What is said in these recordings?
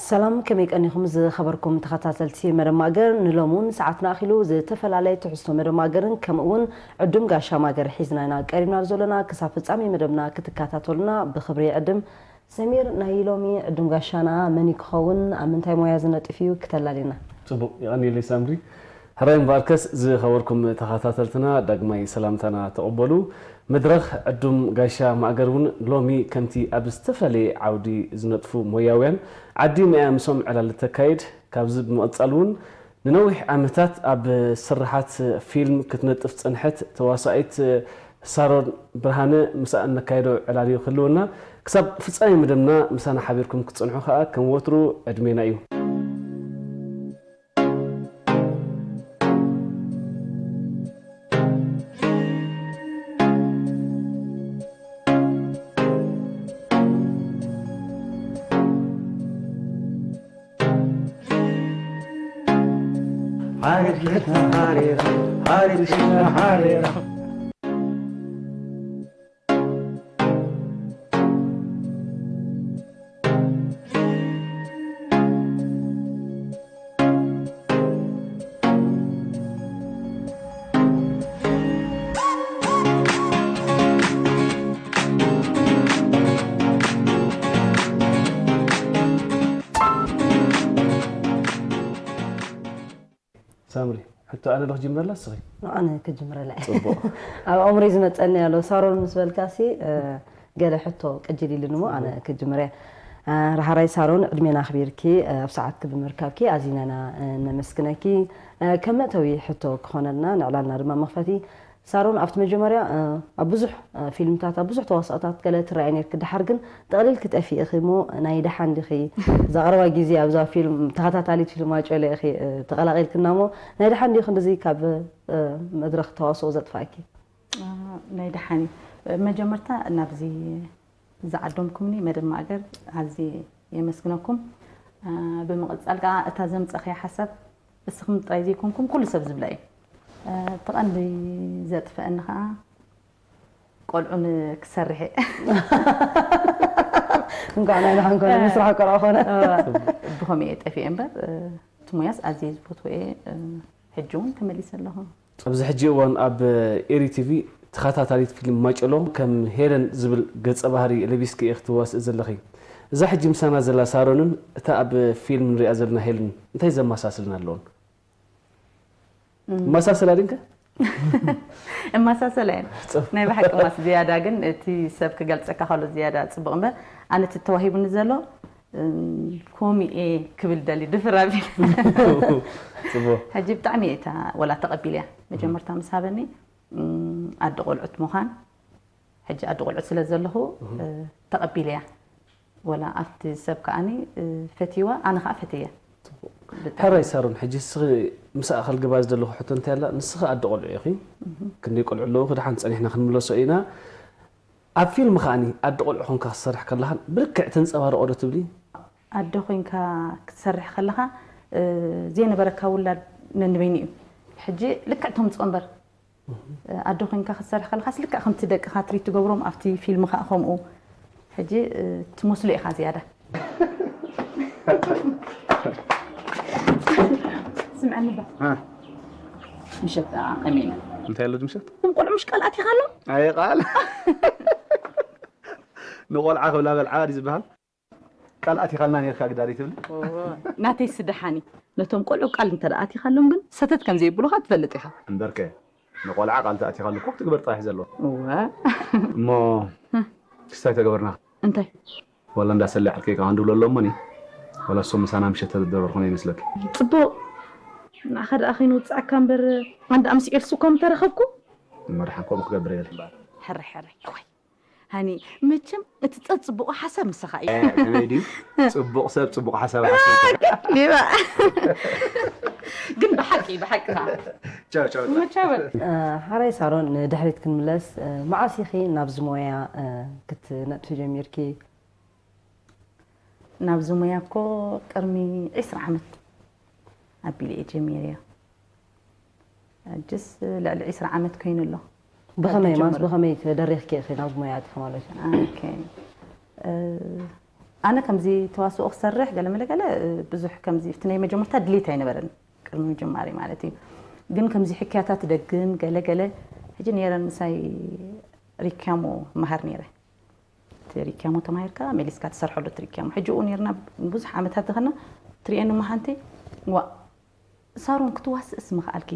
ሰላም፣ ከመይ ቀኒኹም ዝኸበርኩም ተኸታተልቲ መደብ ማእገር? ንሎሚ እውን ሰዓትና ኣኺሉ ዝተፈላለየ ትሕዝቶ መደብ ማእገርን ከምኡ እውን ዕዱም ጋሻ ማእገር ሒዝና ኢና ቀሪብና ዘለና። ክሳብ ፍጻሜ መደብና ክትከታተሉና ብኽብሪ ይዕድም። ሰሚር፣ ናይ ሎሚ ዕዱም ጋሻና መን እዩ ክኸውን? ኣብ ምንታይ ሞያ ዝነጥፍ እዩ? ክተላልየና። ጽቡቕ፣ የቐንየለይ ሳምሪ። ሕራይ እምበኣርከስ ዝኸበርኩም ተኸታተልትና ዳግማይ ሰላምታና ተቐበሉ። መድረኽ ዕዱም ጋሻ ማእገር እውን ሎሚ ከምቲ ኣብ ዝተፈላለየ ዓውዲ ዝነጥፉ ሞያውያን ዓዲ መያ ምሶም ዕላል ተካይድ። ካብዚ ብምቕጻል እውን ንነዊሕ ዓመታት ኣብ ስርሓት ፊልም ክትነጥፍ ጸንሐት ተዋሳኢት ሳሮን ብርሃነ ምሳኣ እነካይዶ ዕላል እዩ ክህልወና። ክሳብ ፍጻሜ መደብና ምሳና ሓቢርኩም ክትጸንሑ ከኣ ከም ወትሩ ዕድሜና እዩ። ሳምሪ፣ ሕቶ ኣነ ዶ ክጅምረላ እስኺ? ኣነ ክጅምረላ እየ። ጽቡቕ። ኣብ ኣእምሮይ ዝመጸኒ ኣሎ፣ ሳሮን ምስ በልካሲ፣ እ፣ ገለ ሕቶ ቅጅል ኢሉኒ እሞ ኣነ ክጅምር እየ። እ፣ ራህራይ ሳሮን፣ ዕድሜና ኣኽቢርኪ፣ እ፣ ኣብ ሰዓትኪ ብምርካብኪ ኣዚና ኢና፣ እ፣ ነመስግነኪ። እ፣ ከም መእተዊ ሕቶ ክኾነልና፣ ንዕላልና ድማ መኽፈቲ፣ ሳሮን፣ ኣብቲ መጀመርያ፣ እ፣ ኣብ ብዙሕ፣ እ፣ ፊልምታት፣ ኣብ ብዙሕ ተዋሳኦታት ገለ ትረኣይ ነርኪ። ድሓር ግን ጥቕሊልኪ ጠፊእኺ እሞ ናይ ደሓን ዲኺ? እዛ ቀረባ ግዜ ኣብዛ ፊልም፣ ተኸታታሊት ፊልም ማጨሎ ኢኺ፣ እ፣ ተቐላቒልክና እሞ ናይ ደሓን ድዩ ክንድዚ ካብ፣ እ፣ መድረኽ ተዋስኦ ዘጥፋእኪ? እ፣ ናይ ደሓን እዩ። መጀመርታ ናብዚ ዝዓደምኩምኒ መደብ ማእገር ኣዝየ የመስግነኩም። እ፣ ብምቕጻል ከኣ እታ ዘምጸኽያ ሓሳብ እስኽም ጥራይ ዘይኮንኩም ኩሉ ሰብ ዝብላ እዩ። እ፣ እቲ ቀንዲ ዘጥፍአኒ ከኣ ቆልዑ ን-፣ ክሰርሕ እየ። እንኳዕ ናይ ደሓን ኮነ፣ ምስራሕ ቆልዑ ኮነ። እ፣ ብኸምኡ እየ ጠፊኤ እምበር፣ እ፣ እቲ ሞያስ ኣዝየ ዝፈትዎ እየ። እ፣ ሕጂ እውን ተመሊሰ ኣለኹ። ኣብዚ ሕጂ እዋን ኣብ ኤሪ ቲቪ ተኸታታሊት ፊልም ማጨሎ ከም ሄለን ዝብል ገጸ ባህሪ ለቢስኪ ኢኺ ትዋስኢ ዘለኺ። እዛ ሕጂ ምሳና ዘላ ሳሮንን እታ ኣብ ፊልም ንሪኣ ዘለና ሄለንን እንታይ ዘመሳስልን ኣለዎን? እም። መሳሰላ ድንከ? እመሳሰላ እየን። ጽቡቕ። ናይ ብሓቂ ማስ ዝያዳ ግን እቲ ሰብ ክገልጸካ ከሎ ዝያዳ ጽቡቕ እምበር፣ ኣነ እቲ ተዋሂቡኒ ዘሎ፣ እም፣ ከምኡ እየ ክብል ደሊ ድፍር ኣቢለ። ጽቡቕ። ሕጂ ብጣዕሚ እየ እታ ወላ ተቐቢለያ። መጀመርታ ምስ ሃበኒ፣ እም፣ ኣደ ቆልዑት ምዃን፣ ሕጂ ኣደ ቆልዑት ስለ ዘለኹ፣ እህ። እ፣ ተቐቢለያ። ወላ ኣብቲ ሰብ ከኣኒ፣ እ፣ ፈትይዋ፣ ኣነ ከኣ ፈትየ። ጽቡቕ። ብጣዕሚ። ሕራይ ሳሮን፣ ሕጂ ንስኺ ምስ ኣኸል ግባ ዝደለኹ ሕቶ እንታይ ኣላ? ንስኺ ኣደ ቆልዑ ኢኺ። እህ። ክንደይ ቆልዑ ኣለዉ? ክድሓን ጸኒሕና ክንምለሶ ኢና። ኣብ ፊልም ከኣኒ ኣደ ቆልዑ ኮንካ ክትሰርሕ ከለኻን ብልክዕ ተንጸባርቖ ዶ ትብሊ? ኣደ ኮይንካ ክትሰርሕ ከለኻ፣ እ፣ ዘይነበረካ ውላድ ነንበይኑ እዩ። ሕጂ ልክዕ ተምጽኦ እምበር፣ ኣደ ኮይንካ ክትሰርሕ ከለኻስ ልክዕ ከምቲ ደቅኻ ትሪት ትገብሮም ኣብቲ ፊልም ከኣ ከምኡ። ሕጂ፣ እ፣ ትመስሎ ኢኻ ዝያዳ። ስምዐኒ ባ። እ። ምሸት ደኣ ከመይ ኢና? እንታይ ኣሎ ምሸት? እቶም ቆልዑ ምሽ ቃል ኣቲኻሎም? ኣየ ቃል። ንቆልዓ ክብላ በልዓ ድዩ ዝበሃል? ቃል ኣቲኻልና ኔርካ ግዳሪ ትብል? እወ፣ ናተይስ ደሓን እዩ። ነቶም ቆልዑ ቃል እንተ ደኣ ኣቲኻሎም ግን ሰተት ከም ዘይብሉኻ ትፈልጥ ኢኻ። እምበርከ፣ ንቆልዓ ቃል ተኣቲኻሉ እኮ ክትግበር ጥራሕ እዩ ዘለዎ። እወ። እሞ፣ ክስታይ ተገበርና። እንታይ? ወላ እንዳ ሰለ ዓርከይ ከኣ እንድብሎ ኣሎ እሞኒ፣ ወላ እሶም ምሳና ምሸት ተደረርኹ ነው ይመስለኪ? ጽቡቕ። ንዓኻ ደኣ ከይንውጽኣካ እምበር፣ ኣንዳ ምስ ኤልሱ እኮ ምተረኸብኩ። እሞ ደሓን ከምኡ ክገብር እየ። ሕራይ፣ ሕራይ። እዋይ። ሃኒ፣ መቸም እቲ ጸጽቡቑ ሓሳብ ምሳኻ እዩ። ከመይ ድዩ? ጽቡቕ ሰብ ጽቡቕ ሓሳብ ሓሳብ ሌባ። ግን ብሓቂ ብሓቂ ቻው ቻው። መቻበል ሓራይ ሳሮን፣ ንድሕሪት ክንምለስ። መዓስ ኢኺ ናብዚ ሞያ ክትነጥፊ ጀሚርኪ? ናብዚ ሞያ እኮ ቅድሚ ዒስራ ዓመት ኣቢለ እየ ጀሚረዮ። ሕጅስ ልዕሊ ዒስራ ዓመት ኮይኑ ኣሎ። ብኸመይ ማለት ጀምሮ። ብኸመይ ተደሪኽኪ ኢኺ ናብዚ ሞያ ኣቲኺ ማለት እዩ? ኦኬ። ኣነ ከምዚ ተዋስኦ ክሰርሕ ገለመለ ገለ ብዙሕ ከምዚ እቲ ናይ መጀመርታ ድሌት ኣይነበረን ቅድሚ ምጅማሪ ማለት እዩ። ግን ከምዚ ሕክያታት ደግም ገለ ገለ ሕጂ ነይረን ምሳይ ሪክያሞ መሃር ነይረ። እቲ ሪክያሞ ተማሂርካ መሊስካ ትሰርሐሉ እቲ ሪክያሞ። ሕጂ ኡ ነይርና ብዙሕ ዓመታት ተኸና ትሪኤኒ እሞ ሓንቲ ዋ ሳሮን ክትዋስእስ ምኽኣልኪ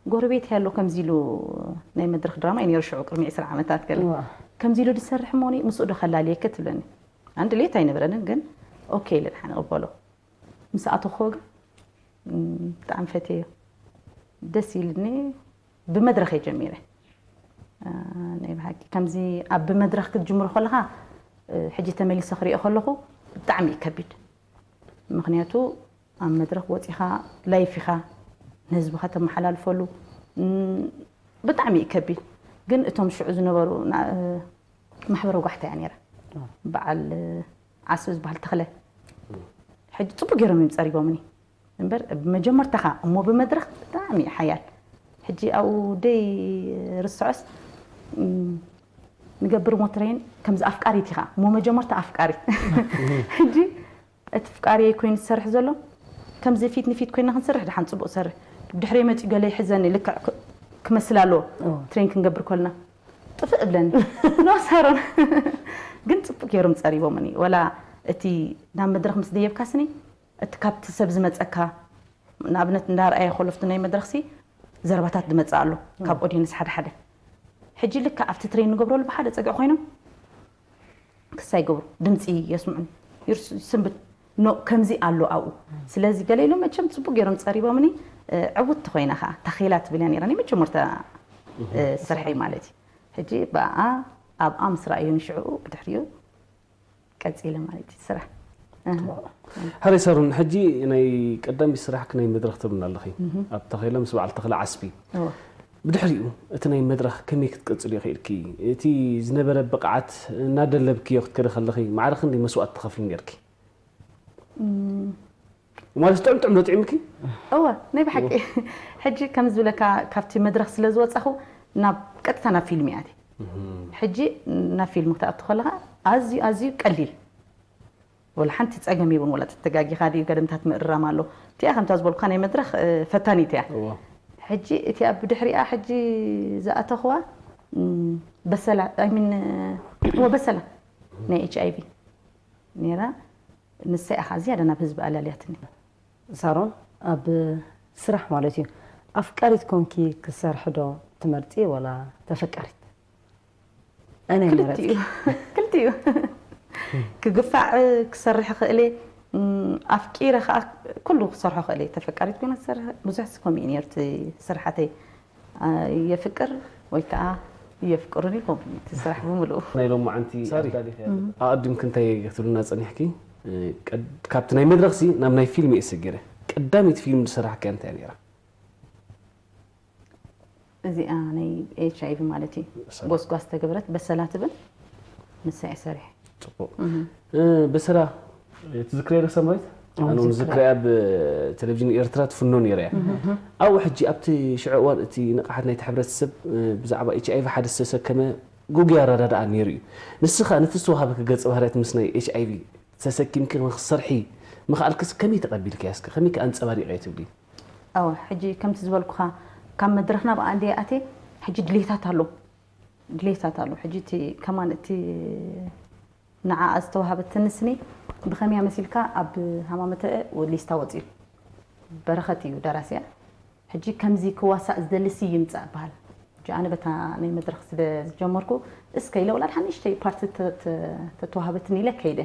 ጎረቤት ያሎ ከምዚ ኢሉ ናይ መድረኽ ድራማ እዩ ነይሩ ሽዑ ቅድሚ ዒስራ ዓመታት ገለ ዋ። ከምዚ ኢሉ ድሰርሕ እሞኒ ምስኡ ዶ ከላልየኪ ትብለኒ። ኣን ድሌት ኣይነበረንን ግን ኦኬ ኢለ ድሓን እቕበሎ። ምስ ኣተኹ ግን እም፣ ብጣዕሚ ፈትየዮ ደስ ኢልኒ። ብመድረኽ እየ ጀሚረ። አ፣ ናይ ብሓቂ ከምዚ ኣብ ብመድረኽ ክትጅምሮ ከለኻ እ፣ ሕጂ ተመሊሰ ክሪኦ ከለኹ ብጣዕሚ እዩ ከቢድ። ምክንያቱ ኣብ መድረኽ ወፂኻ ላይፍ ኢኻ ንህዝብኻ ተመሓላልፈሉ እም፣ ብጣዕሚ እዩ ከቢድ። ግን እቶም ሽዑ ዝነበሩ ና- እ፣ ማሕበረ ጓሕታ እያ ነይራ። በዓል እ፣ ዓስቢ ዝበሃል ተኽለ ሕጂ ፅቡቅ ገይሮም እዮም ፀሪቦምኒ እምበር ብመጀመርታኻ እሞ ብመድረኽ ብጣዕሚ እዩ ሓያል። ሕጂ ኣብኡ ደይ ርስዖስ እም፣ ንገብር ሞትረይን ከምዚ ኣፍቃሪት ኢኻ እሞ መጀመርታ ኣፍቃሪት ሕጂ እቲ ፍቃሪየይ ኮይኑ ዝሰርሕ ዘሎ ከምዚ ፊት ንፊት ኮይና ክንሰርሕ ድሓን ፅቡቅ ሰርሕ ድሕሪ መፂኡ ገለ ይሕዘኒ ልክዕ ክ- ክመስል ኣለዎ እዎ። ትሬን ክንገብር ከልና ጥፍእ እብለኒ ኖ ሳሮን ግን ፅቡቅ ገይሮም ፀሪቦምኒ ወላ እቲ ናብ መድረክ ምስ ደየብካ ስኒ እቲ ካብቲ ሰብ ዝመፀካ ንኣብነት እንዳርኣየ ከሎ ኣብቲ ናይ መድረክሲ ዘረባታት ዝመፅእ ኣሎ ካብ ኦዲየንስ ሓደ ሓደ ሕጂ ልክዕ ኣብቲ ትሬን ንገብረሉ ብሓደ ፀግዒ ኮይኖም ክሳይ ገብሩ ድምፂ የስምዑን ይርስ- ይስንብድ ኖ ከምዚ ኣሎ ኣብኡ ስለዚ ገለ ኢሎም መቸም ፅቡቅ ገይሮም ፀሪቦምኒ እ፣ ዕውትቲ ኮይና ከዓ ታኺላ ትብል እያ ነይራ ናይ መጀመርታ እ፣ ስርሐይ ማለት እዩ ሕጂ ብኣ ኣብኣ ምስ ረኣዩ ንሽዕኡ ብድሕሪኡ ቀፂለ ማለት እዩ ስራሕ እህ። ሓረይ ሳሮን ሕጂ ናይ ቀዳሚት ስራሕኪ ናይ መድረክ ትብልና ኣለኺ ኣብ ተኸለ ምስ በዓል ተኽለ ዓስቢ እዎ። ብድሕሪኡ እቲ ናይ መድረክ ከመይ ክትቀፅልዮ ክኢልኪ እቲ ዝነበረ ብቕዓት እናደለብክዮ ክትከደ ከለኺ ማዕረ ክንደይ መስዋእቲ ትኸፍሊ ነርኪ ማለት ጥዑም ጥዑም ዶ ጥዒምኪ እወ ናይ ብሓቂ ሕጂ ከም ዝብለካ ካብቲ መድረክ ስለ ዝወፃኹ ናብ ቀጥታ ናብ ፊልም እያ ሕጂ ናብ ፊልም ክትኣቱ ከለካ ኣዝዩ ኣዝዩ ቀሊል ወላ ሓንቲ ፀገም ይብን ወላ ተተጋጊኻ ድዩ ገደምታት ምእርራም ኣሎ እቲኣ ከምታ ዝበልኩካ ናይ መድረክ እ፣ ፈታኒት እያ እዎ። ሕጂ እቲኣ ብድሕሪኣ ሕጂ ዝኣተኽዋ እም፣ በሰላ ሚን እዎ በሰላ ናይ ኤች ኣይቪ ነይራ ንሳ ኢኻ ዝያዳ ናብ ህዝቢ ኣላልያትኒ ሳሮን ኣብ ስራሕ ማለት እዩ ኣፍቃሪት ኮንኪ ክሰርሒ ዶ ትመርፂ ወላ ተፈቃሪት ኣነ ክልቲኡ ክልቲኡ ክግፋዕ ክሰርሕ ክእለ ኣፍቂረ ከዓ ኩሉ ክሰርሖ ክእለ ተፈቃሪት ኮይነ ክሰርሕ ብዙሕ ከምኡ እዩ ነርቲ ስርሓተይ የፍቅር ወይ ከዓ የፍቅሩኒ ከምኡ እቲ ስራሕ ብምልኡ ናይ ሎማዓንቲ ኣዳሊኺ ኣቐዲምኪ እንታይ ክትብልና ፀኒሕኪ ቀድ- ካብቲ ናይ መድረክሲ ናብ ናይ ፊልም እየ ሰጊረ ቀዳመይቲ ፊልም ዝሰራሕካያ እንታይ ነይራ እዚኣ ናይ ኤች ኣይቪ ማለት እዩ ጎስጓስ ተገብረት በሰላ ትብል ንሳ እየ ሰሪሐ ፅቡቅ እ፣ በሰላ ትዝክረይ ዶ ሰማዊት ኣነ እውን ዝክረያ ኣብ ቴሌቪዥን ኤርትራ ትፍኖ ነይረ እያ ኣብኡ ሕጂ ኣብቲ ሽዑ እዋን እቲ ንቕሓት ናይቲ ሕብረተሰብ እ፣ ብዛዕባ ኤች ኣይቪ ሓደ ዝተሰከመ ጉጉይ ኣረዳድኣ ነይሩ እዩ ንስኻ ነቲ ዝተዋሃበኪ ገፀ ባህርያት ምስ ናይ ኤች ኣይቪ ተሰኪምኪ ንክትሰርሒ ምኽኣልክስ ከመይ ተቐቢልክያ እስከ ከመይ ከ ኣንፀባሪቐዮ ትብሊ ኣወ ሕጂ ከምቲ ዝበልኩኻ ካብ መድረኽና ብኣ እንደ ኣትየ ሕጂ ድሌታት ኣሎ ድሌታት ኣሎ ሕጂ እቲ ከማን እቲ ንዓኣ ዝተዋሃበትኒ ስኒ ብኸመያ መሲልካ ኣብ ሃማመተ ሊስታ ወፂኡ በረኸት እዩ ደራሲያ ሕጂ ከምዚ ክዋሳእ ዝደሊ ሲ ይምፃእ በሃል ሕጂ ኣነ በታ ናይ መድረኽ ስለ ዝጀመርኩ እስከ ኢለ ወላ ድሓ ንእሽተይ ፓርቲ ተ- ተ- ተተዋሃበትኒ ኢለ ከይደ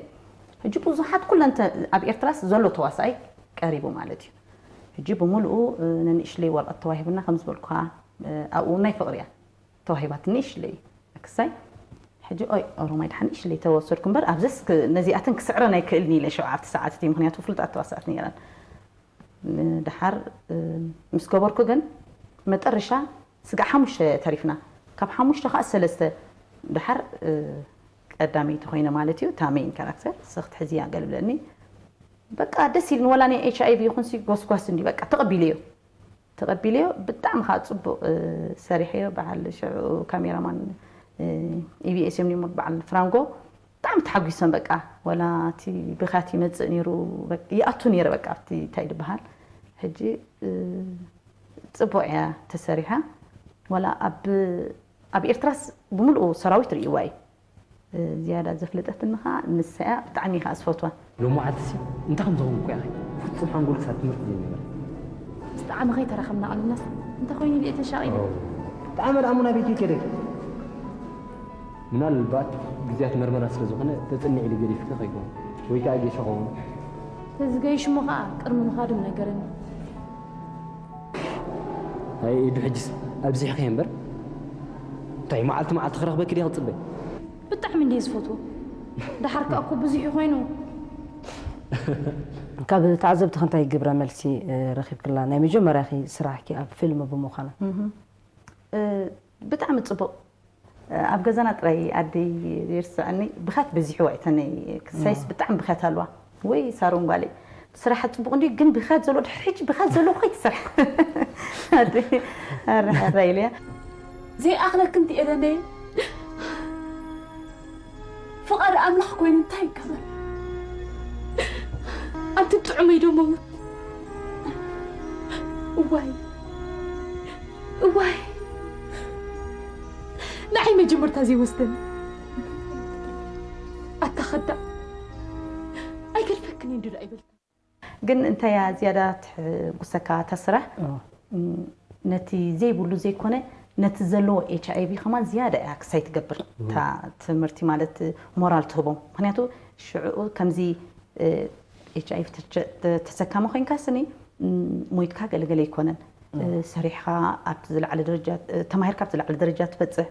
ሕጂ ብዙሓት ኩለን ተ- ኣብ ኤርትራስ ዘሎ ተዋሳኣይ ቀሪቡ ማለት እዩ ሕጂ ብምሉኡ እ፣ ነንእሽለይ ወረቐት ተዋሂብና ከም ዝበልኩኻ እ፣ ኣብኡ ናይ ፍቕሪ እያ ተዋሂባትኒ እሽለይ ክሳይ ሕጂ ኦይ ኦሮማይ ድሓን እሽ ለይተወሰድኩ እምበር ኣብዘስ ክ- ነዚኣተን ክስዕረን ኣይክእልን ኢለ ሸውዓተ ሰዓት እቲ ምክንያቱ ፍሉጣት ተዋሳእት ነይረን። ንድሓር እ፣ ምስ ገበርኩ ግን መጠረሻ ስጋዕ ሓሙሽተ ተሪፍና። ካብ ሓሙሽተ ከዓ ሰለስተ ድሓር እ፣ ቀዳመይቲ ኮይነ ማለት እዩ። እታ ሜን ካራክተር ሰኽት ሕዚ ያገልብለኒ በቃ ደስ ኢልኒ። ወላ ናይ ኤች ኣይቪ ይኹንሲ ጎስጓስ እንዲ በቃ ተቐቢለዮ። ተቐቢለዮ ብጣዕሚ ከዓ ፅቡቕ እ፣ ሰሪሐዮ። በዓል ሽዑ ካሜራማን ኢቢኤስ እዮም ኒሞ በዓል ፍራንጎ ብጣዕሚ ተሓጒሶም። በቃ ወላ እቲ ብኻት ይመፅእ ነይሩ በቃ ይኣቱ ነይረ በቃ ኣብቲ እንታይ ዝበሃል ሕጂ እ፣ ፅቡቕ እያ ተሰሪሓ። ወላ ኣብ ኣብ ኤርትራስ ብምልኡ ሰራዊት ርእይዋ እዩ። እ፣ ዝያዳ ዘፍለጠትኒ ከዓ ንሳ እያ። ብጣዕሚ ከዓ ዝፈትዋ። ሎማዓልትሲ እንታይ ከም ዝኾንኩ እያ ፍጹም ሓንጎል ክሳብ ትምህርቲ ዘይነበረ። ምስ ጣዕሚ ከይተራኸብና ቀኒናስ እንተ ኮይኑ ድየ ተሻቒለ። ጣዕመ ደኣ ሙና ቤት ይከደግ ምናልባት ግዜያት መርመራ ስለ ዝኾነ ተጽንዕ ኢሉ ገዲፍኪ ከይኮን ወይ ከዓ ጌሾ ኸውን። ተዝገይሽ እሞ ከዓ ቅድሚ ምኻዱ ነገረኒ። ኣይ ኢዱ ሕጅስ ኣብዚሕኪ እምበር እንታይ መዓልቲ መዓልቲ ክረኽበኪ ድያ ክጽበይ። ብጣዕሚ እንድየ ዝፈትዎ። ደሓር ከዓ እኮ ብዙሕ ኮይኑ ካብ ተዓዘብትኺ እንታይ ግብረ መልሲ ረኺብክላ? ናይ መጀመርያኺ ስራሕኪ ኣብ ፊልም ብምዃና። ብጣዕሚ ፅቡቕ። ኣብ ገዛና ጥራይ ኣደይ ይርስዐኒ ብኻት በዚሕዋ እተነይ ክሳይስ ብጣዕሚ ብኻት ኣለዋ ወይ ሳሮን ጓለይ ስራሕ ፅቡቕ እንዲ ግን ብኻት ዘሎ ድሕሪ ሕጂ ብኻት ዘሎ ኮይትሰርሕ ኣረሐረ ኢለያ ዘይኣኽለክን ትኤለነየ ፍቓድ ኣምላኽ ኮይኑ እንታይ ይከበር ኣንቲ ጥዑመይ ዶ መውት እዋይ እዋይ ንዓይ መጀመርታ ዘይወስደኒ ኣታ ኸዳ ኣይገድፈክን እንድዳ ይበልካ ግን እንታያ ዝያዳ ትሕጉሰካ ተስራሕ ነቲ ዘይብሉ ዘይኮነ ነቲ ዘለዎ ኤች ኣይቪ ከማን ዝያዳ እያ ክሳይ ትገብር እታ ትምህርቲ ማለት ሞራል ትህቦም ምክንያቱ ሽዑ ከምዚ ኤች ኣይቪ ተሰካሚ ኮይንካ ስኒ ሞይትካ ገለገለ ኣይኮነን ሰሪሕካ ኣብቲ ዝለዓለ ደረጃ ተማሂርካ ኣብቲ ዝለዓለ ደረጃ ትበፅሕ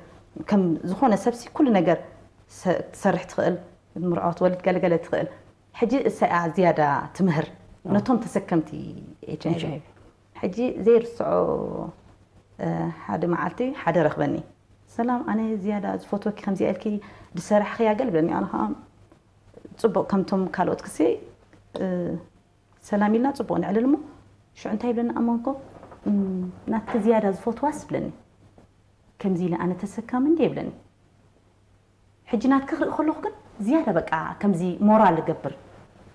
ከም ዝኾነ ሰብሲ ኩሉ ነገር ትሰርሕ ትኽእል ምርዖ ትወልድ ገለገለ ትኽእል ሕጂ እሳኣ ዝያዳ ትምህር ነቶም ተሰከምቲ ኤች ኣይቪ ሕጂ ዘይርስዖ ሓደ መዓልቲ ሓደ ረኽበኒ ሰላም ኣነ ዝያዳ ዝፈትወኪ ከምዚኣ ኢልኪ ዝሰራሕኽያ ገል ብለኒ ኣነ ከዓ ፅቡቕ ከምቶም ካልኦት ክሲ ሰላም ኢልና ፅቡቕ ንዕልል እሞ ሽዑ እንታይ ይብለኒ ኣመንኮ ናትኪ ዝያዳ ዝፈትዋስ ብለኒ ከምዚ ኢለ ኣነ ተሰካሚ እንዲ ይብለኒ ሕጂ ናትኪ ክርኢ ከለኹ ግን ዝያዳ በቃ ከምዚ ሞራል እገብር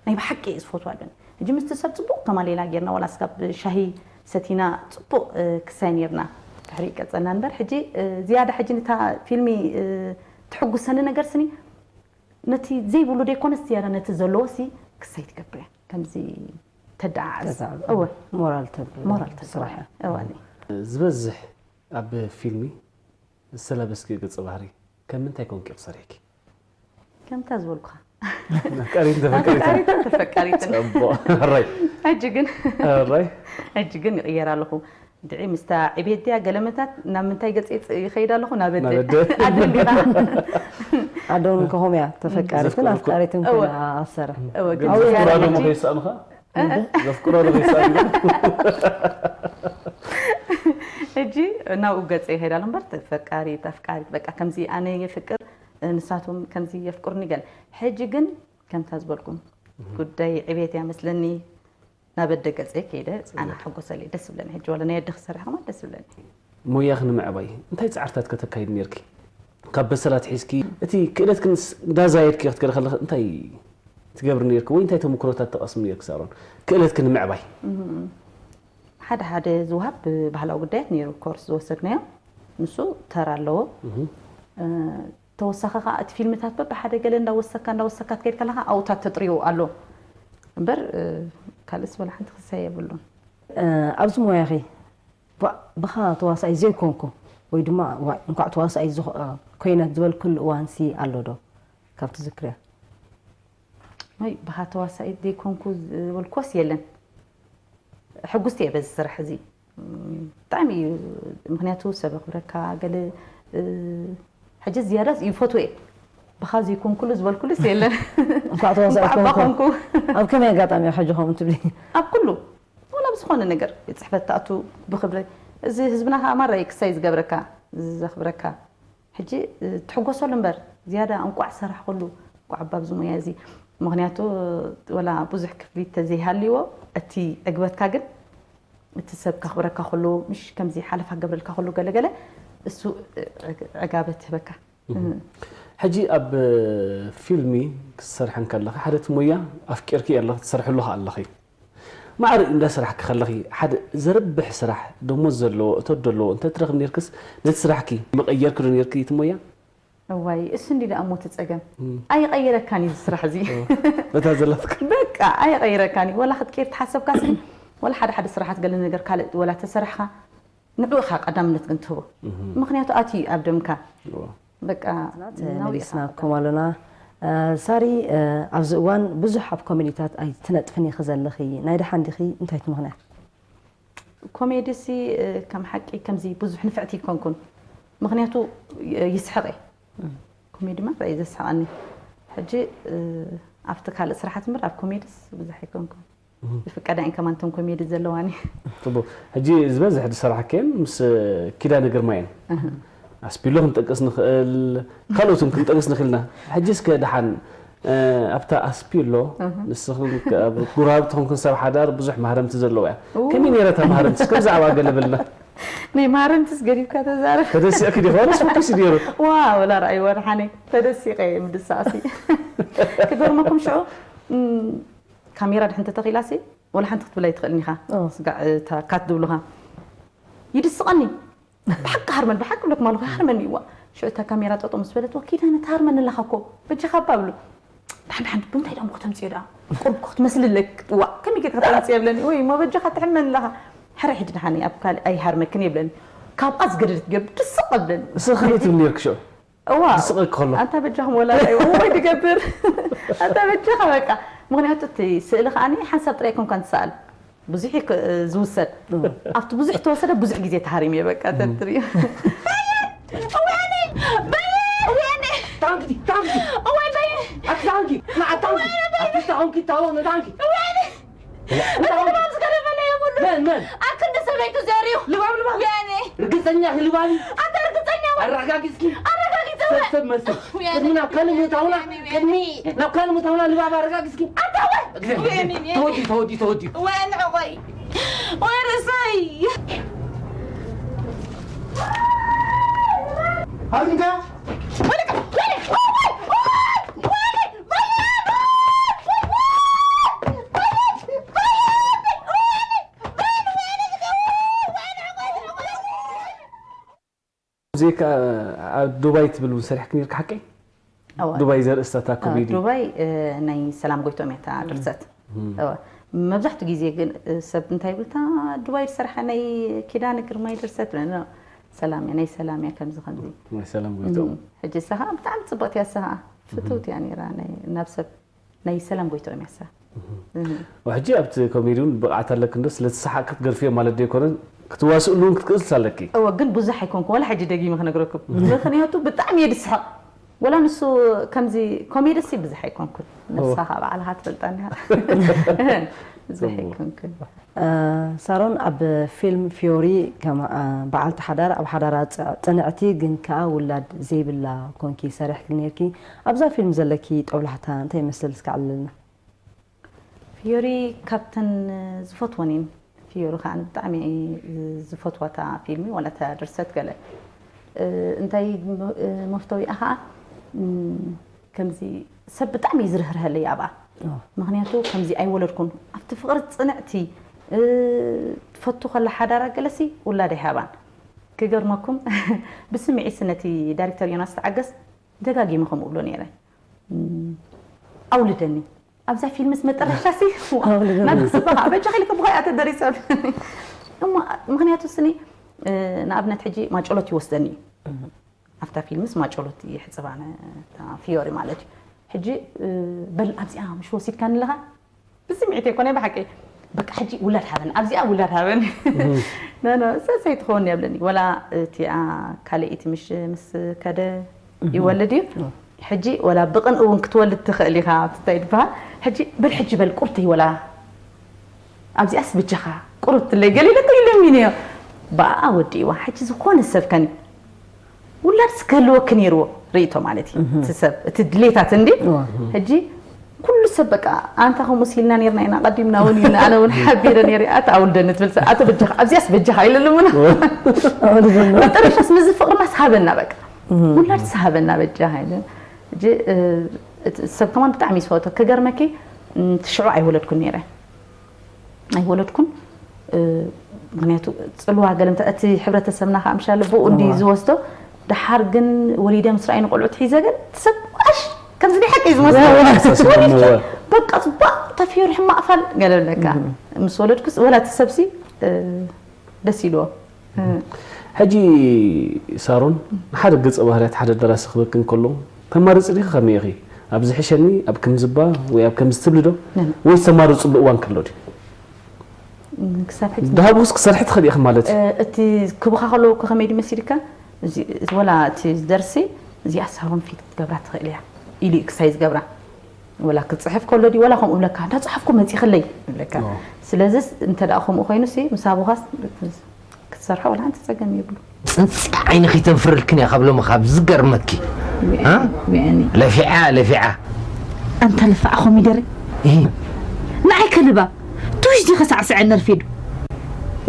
ናይ ብሓቂ እየ ዝፈትዋ ኣለኒ ሕጂ ምስቲ ሰብ ፅቡቕ ከማሌላ ጌርና ዋላ ስጋብ ሻሂ ሰቲና ፅቡቕ ክሳይ ነርና ድሕሪ ቀፀልና እምበር ሕጂ ዝያዳ ሕጂ ንታ ፊልሚ ትሕጉሰኒ ነገር ስኒ ነቲ ዘይብሉ ደይኮነስ ዝያዳ ነቲ ዘለዎ ሲ ክሳይ ትገብር እያ ከምዚ ተደዓዓስ እወ ሞራል ተብል ሞራል ስራሕ ተስራሕ እወ ዝበዝሕ ኣብ ፊልሚ ዝተላበስኪ ገፀ ባህሪ ከም ምንታይ ኮንኪ ክሰርሕኪ ከምታ ዝበልኩኻ ኣፍቃሪትን ተፈቃሪትን ኣፍቃሪትን ተፈቃሪትን ፅቡቕ ሕራይ ሕጂ ግን ሕራይ ሕጂ ግን ይቕየር ኣለኹ ድዒ ምስታ ዕቤት ድያ ገለመታት ናብ ምንታይ ገፅ ይኸይድ ኣለኹ ናብ ናብ ኣደ ኣደ። ኣደ እንዲኻ ኣደውን ከኹም እያ ተፈቃሪትን ዘፍቅሩ እኮ- ኣፍቃሪትን እወ። ኮይና ኣሰራ እወ ግን ግን ዝያዳ ዘፍቅራ ደሞ ሕጂ ከይሰኣኑኻ ዘፍቅራ ዶ ከይሰኣኑ ሕጂ ናብኡ ገፀ ይኸይድ ኣሎ እምበር ተፈቃሪት ኣፍቃሪት በቃ ከምዚ ኣነ የፍቅር ንሳቶም ከምዚ የፍቅሩኒ ገለ ሕጂ ግን ከምታ ዝበልኩም ጉዳይ ዕቤት እያ መስለኒ ናብ ኣደ ገፀ ከይደ ኣነ ሓጎሰለይ ደስ ብለኒ ሕጂ ወላ ናይ ኣደ ክሰርሕ ከማን ደስ ብለኒ ሞያኺ ንምዕባይ እንታይ ፃዕርታት ከተካይድ ነርኪ ካብ በሰላት ሒዝኪ እቲ ክእለትኪ እንዳዛየድኪ ክትከደ ከለኺ እንታይ ትገብሪ ነርኪ ወይ እንታይ ተምክሮታት ተቐስሚ ነርኪ ሳሮን ክእለትኪ ንምዕባይ ሓደ ሓደ ዝውሃብ ብባህላዊ ጉዳያት ነይሩ ኮርስ ዝወሰድናዮ ንሱ ተራ ኣለዎ ተወሳኺ ከዓ እቲ ፊልምታት በብሓደ ገለ እንዳወሰካ እንዳወሰካ ትከይድ ከለካ ኣብኡታት ተጥርዮ ኣሎ እምበር ካልእስ ወላ ሓንቲ ክሳይ የብሉን ኣብዚ ሞያኺ ባ- ብኻ ተዋሳኣይ ዘይኮንኩ ወይ ድማ ዋይ እንኳዕ ተዋሳኣይ ዝኾ- ኮይነ ዝበልክሉ እዋንሲ ኣሎ ዶ ካብ ትዝክርያ ወይ ብኻ ተዋሳኢት ዘይኮንኩ ዝበልኩዎስ የለን ሕጉስቲ እየ በዚ ስራሕ እዚ ብጣዕሚ እዩ ምክንያቱ ሰብ ኣኽብረካ ገለ ሕጂ ዝያዳ ይፈትዎ እየ ብኻ ዘይኮንኩሉ ዝበልኩሉስ የለን። እንኳዕ ተዋሳኢት እንኳዕ እባ ኮንኩ። ኮንኩ። ኣብ ከመይ ኣጋጣሚ ሕጂ ከምኡ ትብሊ? ኣብ ኩሉ፣ ወላ ብዝኾነ ነገር፣ ቤት ጽሕፈት ትኣቱ፣ ብኽብረ፣ እዚ ህዝብና ከኣ ማራ እዩ ክሳይ ዝገብረካ፣ ዘኽብረካ። ሕጂ ትሕጎሰሉ እምበር፣ ዝያዳ እንቋዕ ሰራሕኩሉ፣ እንቋዕ ኣብዚ ሞያ እዚ። ምኽንያቱ፣ ወላ ብዙሕ ክፍሊት ተዘይሃልይዎ፣ እቲ ዕግበትካ ግን፣ እቲ ሰብ ከኽብረካ ከሎ፣ ምሽ ከምዚ ሓለፋ ክገብረልካ ከሎ፣ ገለ ገለ፣ እሱ ዕግ-፣ ዕጋበት ይህበካ። ሕጂ ኣብ ፊልሚ ክትሰርሒ እንከለኺ ሓደ እቲ ሞያ ኣፍቂርኪ ኣለኺ ትሰርሕሉ ከኣ ኣለኺ። ማዕረ እንዳሰራሕኪ ከለኺ ሓደ ዘርብሕ ስራሕ ደሞዝ ዘለዎ እቶት ዘለዎ እንተትረኽቢ ኔርክስ ነቲ ስራሕኪ መቐየርኪ ዶ ኔርኪ እቲ ሞያ? እዋይ እሱ እንዲ ደኣ ሞት ጸገም ኣይቐይረካን እዩ ስራሕ እዚ። በታ ዘላትካ በቃ ኣይቐይረካን እዩ። ወላ ክትቀይር ተሓሰብካ ስኒ ወላ ሓደ ሓደ ስራሓት ገለ ነገር ካልእ ወላ ተሰራሕካ ንዑኻ ቀዳምነት ግን ትህቦ። ምኽንያቱ ኣቲ ኣብ ደምካ በቃ ተመሊስናኩም ኣሎና። ሳሪ፣ ኣብዚ እዋን ብዙሕ ኣብ ኮሜዲታት ኣይትነጥፍን ኢኺ ዘለኺ፣ ናይ ደሓን ዲኺ? እንታይ እቲ ምኽንያት? ኮሜዲ ሲ ከም ሓቂ ከምዚ ብዙሕ ንፍዕቲ ኣይኮንኩን፣ ምኽንያቱ ይስሕቕ እየ። ኮሜዲ ማራ እዩ ዘስሕቐኒ። ሕጂ ኣብቲ ካልእ ስራሓት እምበር ኣብ ኮሜዲስ ብዙሕ ኣይኮንኩን። ዝፍቀዳ እየን ከማን እተን ኮሜዲ ዘለዋኒ። ጽቡቕ። ሕጂ ዝበዝሕ ዝሰራሕክየን ምስ ኪዳነ ግርማ እየን። ኣስፒሎ ክንጠቅስ ንኽእል፣ ካልኦት እውን ክንጠቅስ ንኽእል ኢና። ሕጂ እስከ ደሓን ኣብታ ኣስፒሎ ንስኽን ኣብ ጉራብትኹም ክንሰብ ሓዳር ብዙሕ ማህረምቲ ዘለዎ እያ። ከመይ ነይራ እታ ማህረምቲ? እስከ ብዛዕባ ገለ በልና። ናይ ማህረምትስ ገዲፍካ ተዛረብ። ተደሲዕኪ ዲኺ? ዋላስ ፈኲሲ ነይሩ? ዋው፣ ወላ ረኣይዋ ደሓነይ። ተደሲቐ እየ ምድሳእሲ። ክገርመኩም ሽዑ ካሜራ ድሕን ተተኺላሲ ወላ ሓንቲ ክትብል ኣይትኽእልን ኢኻ። ስጋዕ እታ ካት ዝብሉኻ ይድስቐኒ። ብሓቂ ሃርመን፣ ብሓቂ ብለኩም ኣለኹ ሃርመን እዋ። ሽዑ እታ ካሜራ ጠጠው ምስ በለት፣ "ዋ ኪዳነ ትሃርመኒ ኣለኻ እኮ፣ በጃኻ እባ" እብሉ። "ድሓን ድሓን ብምንታይ ደኣ እሞ ከተምጽዮ ደኣ? ቁሩብ እኮ ክትመስሊ ኣለኪ። እዋ ከመይ ጌርካ ተምጽዮ?" ይብለኒ። "ወይ እሞ በጃኻ ትሕመኒ ኣለኻ። ሕረ ሕጂ ድሓን ኣብ ካልእ ኣይሃርመክን" ይብለኒ። ካብኣ ዝገደደት ገብ ድስቕ እብለኒ። ንስኺ ከመይ ትብሊ ነይርኪ ሽዑ? እዋ ድስቕ ከሎ። ኣንታ በጃኹም ወላ እንታይ ወይ ድገብር ኣንታ በጃኻ በቃ። ምኽንያቱ እቲ ስእሊ ከኣ ሓንሳብ ጥራይ ኣይኮንካን ትሰኣል፣ ብዙሕ እዩ ክ- ዝውሰድ። ኣብቲ ብዙሕ ተወሰደ ብዙሕ ግዜ ተሃሪም እየ በቃ ተትሪዮ። ኣቲ ታንኪ ታወ ታንኪ ልባም ዝገደፈለ የብሉ መን መን ኣብ ክንዲ ሰበይቱ ዘርዩ ልባም ልባም ወያኔ ርግፀኛ ልባም ኣንተ ርግፀኛ ወ- ኣረጋጊፅኪ ኣረጋጊፀ ወ- ሰብ ሰብ መስል ወያኔ ቅድሚ ናብ ካልእ ምእታውና ወያኔ ቅድሚ ናብ ካልእ ምእታውና ልባም ኣረጋጊፅኪ ኣንተ ወ- ወያኔ ተወዲ ተወዲ ተወዲ ወያኔ ዕቆይ ወይ ርእሰይ ኣግንካ ሙዚቃ ኣብ ዱባይ ትብል እውን ሰሪሕክ ነርካ ሓቀይ? እወ። ዱባይ ዘርእስታ እታ ኮሜዲ። ዱባይ እ፣ ናይ ሰላም ጎይቶም እያ እታ ድርሰት። እወ። መብዛሕትኡ ግዜ ግን እ፣ ሰብ እንታይ ይብል እታ ዱባይ ዝሰርሓ ናይ ኪዳነ ግርማይ ድርሰት ነ- ነ- ሰላም እያ ናይ ሰላም እያ ከምዚ ከምዚ። ናይ ሰላም ጎይቶም። ሕጂ እሳ ከዓ ብጣዕሚ ፅብቕቲ እያ እሳ ከዓ ፍትውቲ እያ ነይራ ናይ- ናብ ሰብ ናይ ሰላም ጎይቶም እያ እሳ። ሕጂ ኣብቲ ኮሜዲ እውን ብቕዓት ኣለክ እንዶ ስለዝሰሓቅ ክትገርፍዮ ማለት ዶ ኣይኮነን ክትዋስእሉ እውን ክትክእልስ ኣለኪ። እወ ግን ብዙሕ ኣይኮንኩ ዋላ ሕጂ ደጊመ ክነግረኩም ምክንያቱ ብጣዕሚ እየ ዝስሕቕ ወላ ንሱ ከምዚ ኮሜዲ ሲ ብዙሕ ኣይኮንኩን ንስኻ ከዓ ባዕልኻ ትፈልጣ እንዲኻ ብዙሕ ኣይኮንኩን ሳሮን ኣብ ፊልም ፊዮሪ ከም በዓልቲ ሓዳር ኣብ ሓዳራ ፅንዕቲ ግን ከዓ ውላድ ዘይብላ ኮንኪ ሰሪሕኪ ነርኪ ኣብዛ ፊልም ዘለኪ ጦብላሕታ እንታይ ይመስል እስከ ዓልልና ፊዮሪ ካብተን ዝፈትወን እየን ፊዮሪ ከዓ ብጣዕሚ ዝፈትዋ እታ ፊልሚ ዋላ እታ ድርሰት ገለ እንታይ መፍተዊኣ ከዓ ከምዚ ሰብ ብጣዕሚ እዩ ዝርህርሀለይ ኣብኣ ምክንያቱ ከምዚ ኣይወለድኩን ኣብቲ ፍቅሪ ፅንዕቲ ትፈቱ ከላ ሓዳራ ገለሲ ውላድ ኣይሃባን ክገርመኩም ብስምዒት ነቲ ዳይሬክተር ዮናስ ተዓገስ ደጋጊመ ከምኡ እብሎ ነይረ ኣውልደኒ ኣብዛ ፊልምስ መጠረሻ ሲ ናብ ክስበኻ በጃ ኸይልከ ብኸይ ኣተ ደሪሰ እሞ ምክንያቱ ስኒ ንኣብነት ሕጂ ማጨሎት ይወስደኒ እዩ ኣብታ ፊልምስ ማጨሎት ይሕፅባ ፊዮሪ ማለት እዩ ሕጂ በል ኣብዚኣ ምሽ ወሲድካ ንለኻ ብስምዒት ኣይኮነ ብሓቂ በቃ ሕጂ ውላድ ሃበን ኣብዚኣ ውላድ ሃበን ሰሰይ ትኸውን የብለኒ ወላ እቲኣ ካልኣይቲ ምሽ ምስ ከደ ይወልድ እዩ ሕጂ ወላ ብቕን እውን ክትወልድ ትኽእል ኢኻ፣ እንታይ ይበሃል? ሕጂ በል፣ ሕጂ በል፣ ቁርተይ ወላ ኣብዚኣስ በጃኻ ቁርብትለይ ገለ ኢለ ኢሎምኒ እዮም። ብኣኣ ወዲእዋ። ሕጂ ዝኾነ ሰብ ከን ውላድስ ክህልወኪ ነይርዎ፣ ርእይቶ ማለት እዩ። እቲ ሰብ፣ እቲ ድሌታት እንዲ። ሕጂ ኩሉ ሰብ በቃ፣ ኣንታ ከምኡ ሲልና ነርና ኢና፣ ቀዲምና እውን ኢልና፣ ኣነ እውን ሓቢረ ነይረ፣ ኣታ ኣውልደኒ ትብል ሰብ፣ ኣቶ በጃኻ፣ ኣብዚኣስ በጃኻ ኢለ ልሙና። መጠረሻስ ምስዚ ፍቕርናስ ሃበና በቃ። ውላድስ ሃበና በጃኻ ኢለ። ሕጂ፣ እ፣ እቲ ሰብ ከማን ብጣዕሚ ይፈቶ። ክገርመኪ፣ ም፣ እቲ ሽዑ ኣይወለድኩን ነይረ። ኣይወለድኩን። እ፣ ምኽንያቱ ጽልዋ ገለ እንተ-፣ እቲ ሕብረተሰብና ከኣ ምሻለ ብኡ እንዲ እዋ። ዝወስዶ። ደሓር ግን ወሊደ ምስ ረኣዩ ንቆልዑት ሒዘ ግን እቲ ሰብ ዋሽ ከምዚ ናይ ሓቂ እዩ ዝመስሎ። ዋሽ ኣሳሲቦምዎ። ወሊድኪ በቃ ጽባቕ ተፍዮሪ ሕማቕ ፋል ገለ ኣለካ። ምስ ወለድኩስ ወላ እቲ ሰብሲ፣ እ፣ ደስ ኢልዎ። እ። ሕጂ ሳሮን፣ ንሓደ ገጸ ባህርያት ሓደ ደራሲ ክበክን ከሎ፣ ተማርጺ ዲኺ ከመይ ኢኺ? ኣብ ዝሕሸኒ፣ ኣብ ከምዝባ ወይ ኣብ ከምዚ ትብሊ ዶ? ነን። ወይስ ተማርጽሉ እዋን ከሎ ድዩ? ም፣ ክሳብ ሕጂ ድሃብኩስ ክሰርሒ ትኽእሊ ኢኺ ማለት እዩ። እ፣ እቲ ክብኻ ከለዉ እኮ ከመይ ድዩ መሲልካ? እዚ፣ እዚ ወላ እቲ ደርሲ፣ እዚኣ ሳሮን ፊት ክትገብራ ትኽእል እያ ኢሉ እዩ ክሳይ ዝገብራ። ወላ ክጽሕፍ ከሎ ድዩ፣ ወላ ከምኡ ብለካ፣ "እንዳ ጸሓፍኩ መጺኽለይ" ይብለካ። ኦ። ስለዚስ እንተ ደኣ ከምኡ ኮይኑሲ፣ ምስ ኣቦኻስ ክትሰርሖ ወላ ሓንቲ ጸገም የብሉ። ጽንጽያ ዓይኒ ከይተንፍረልክን እያ ካብ ሎሚ ካብ ዝገርመኪ። እ? ቢዐኒ። ለፊዓ፣ ለፊዓ። ኣንታ ልፋዕ ኮሚደረ። እሂ። ንዓይ ከልባ፣ ትውሽ ዲኸ ሳዕስዐ ነርፌዱ?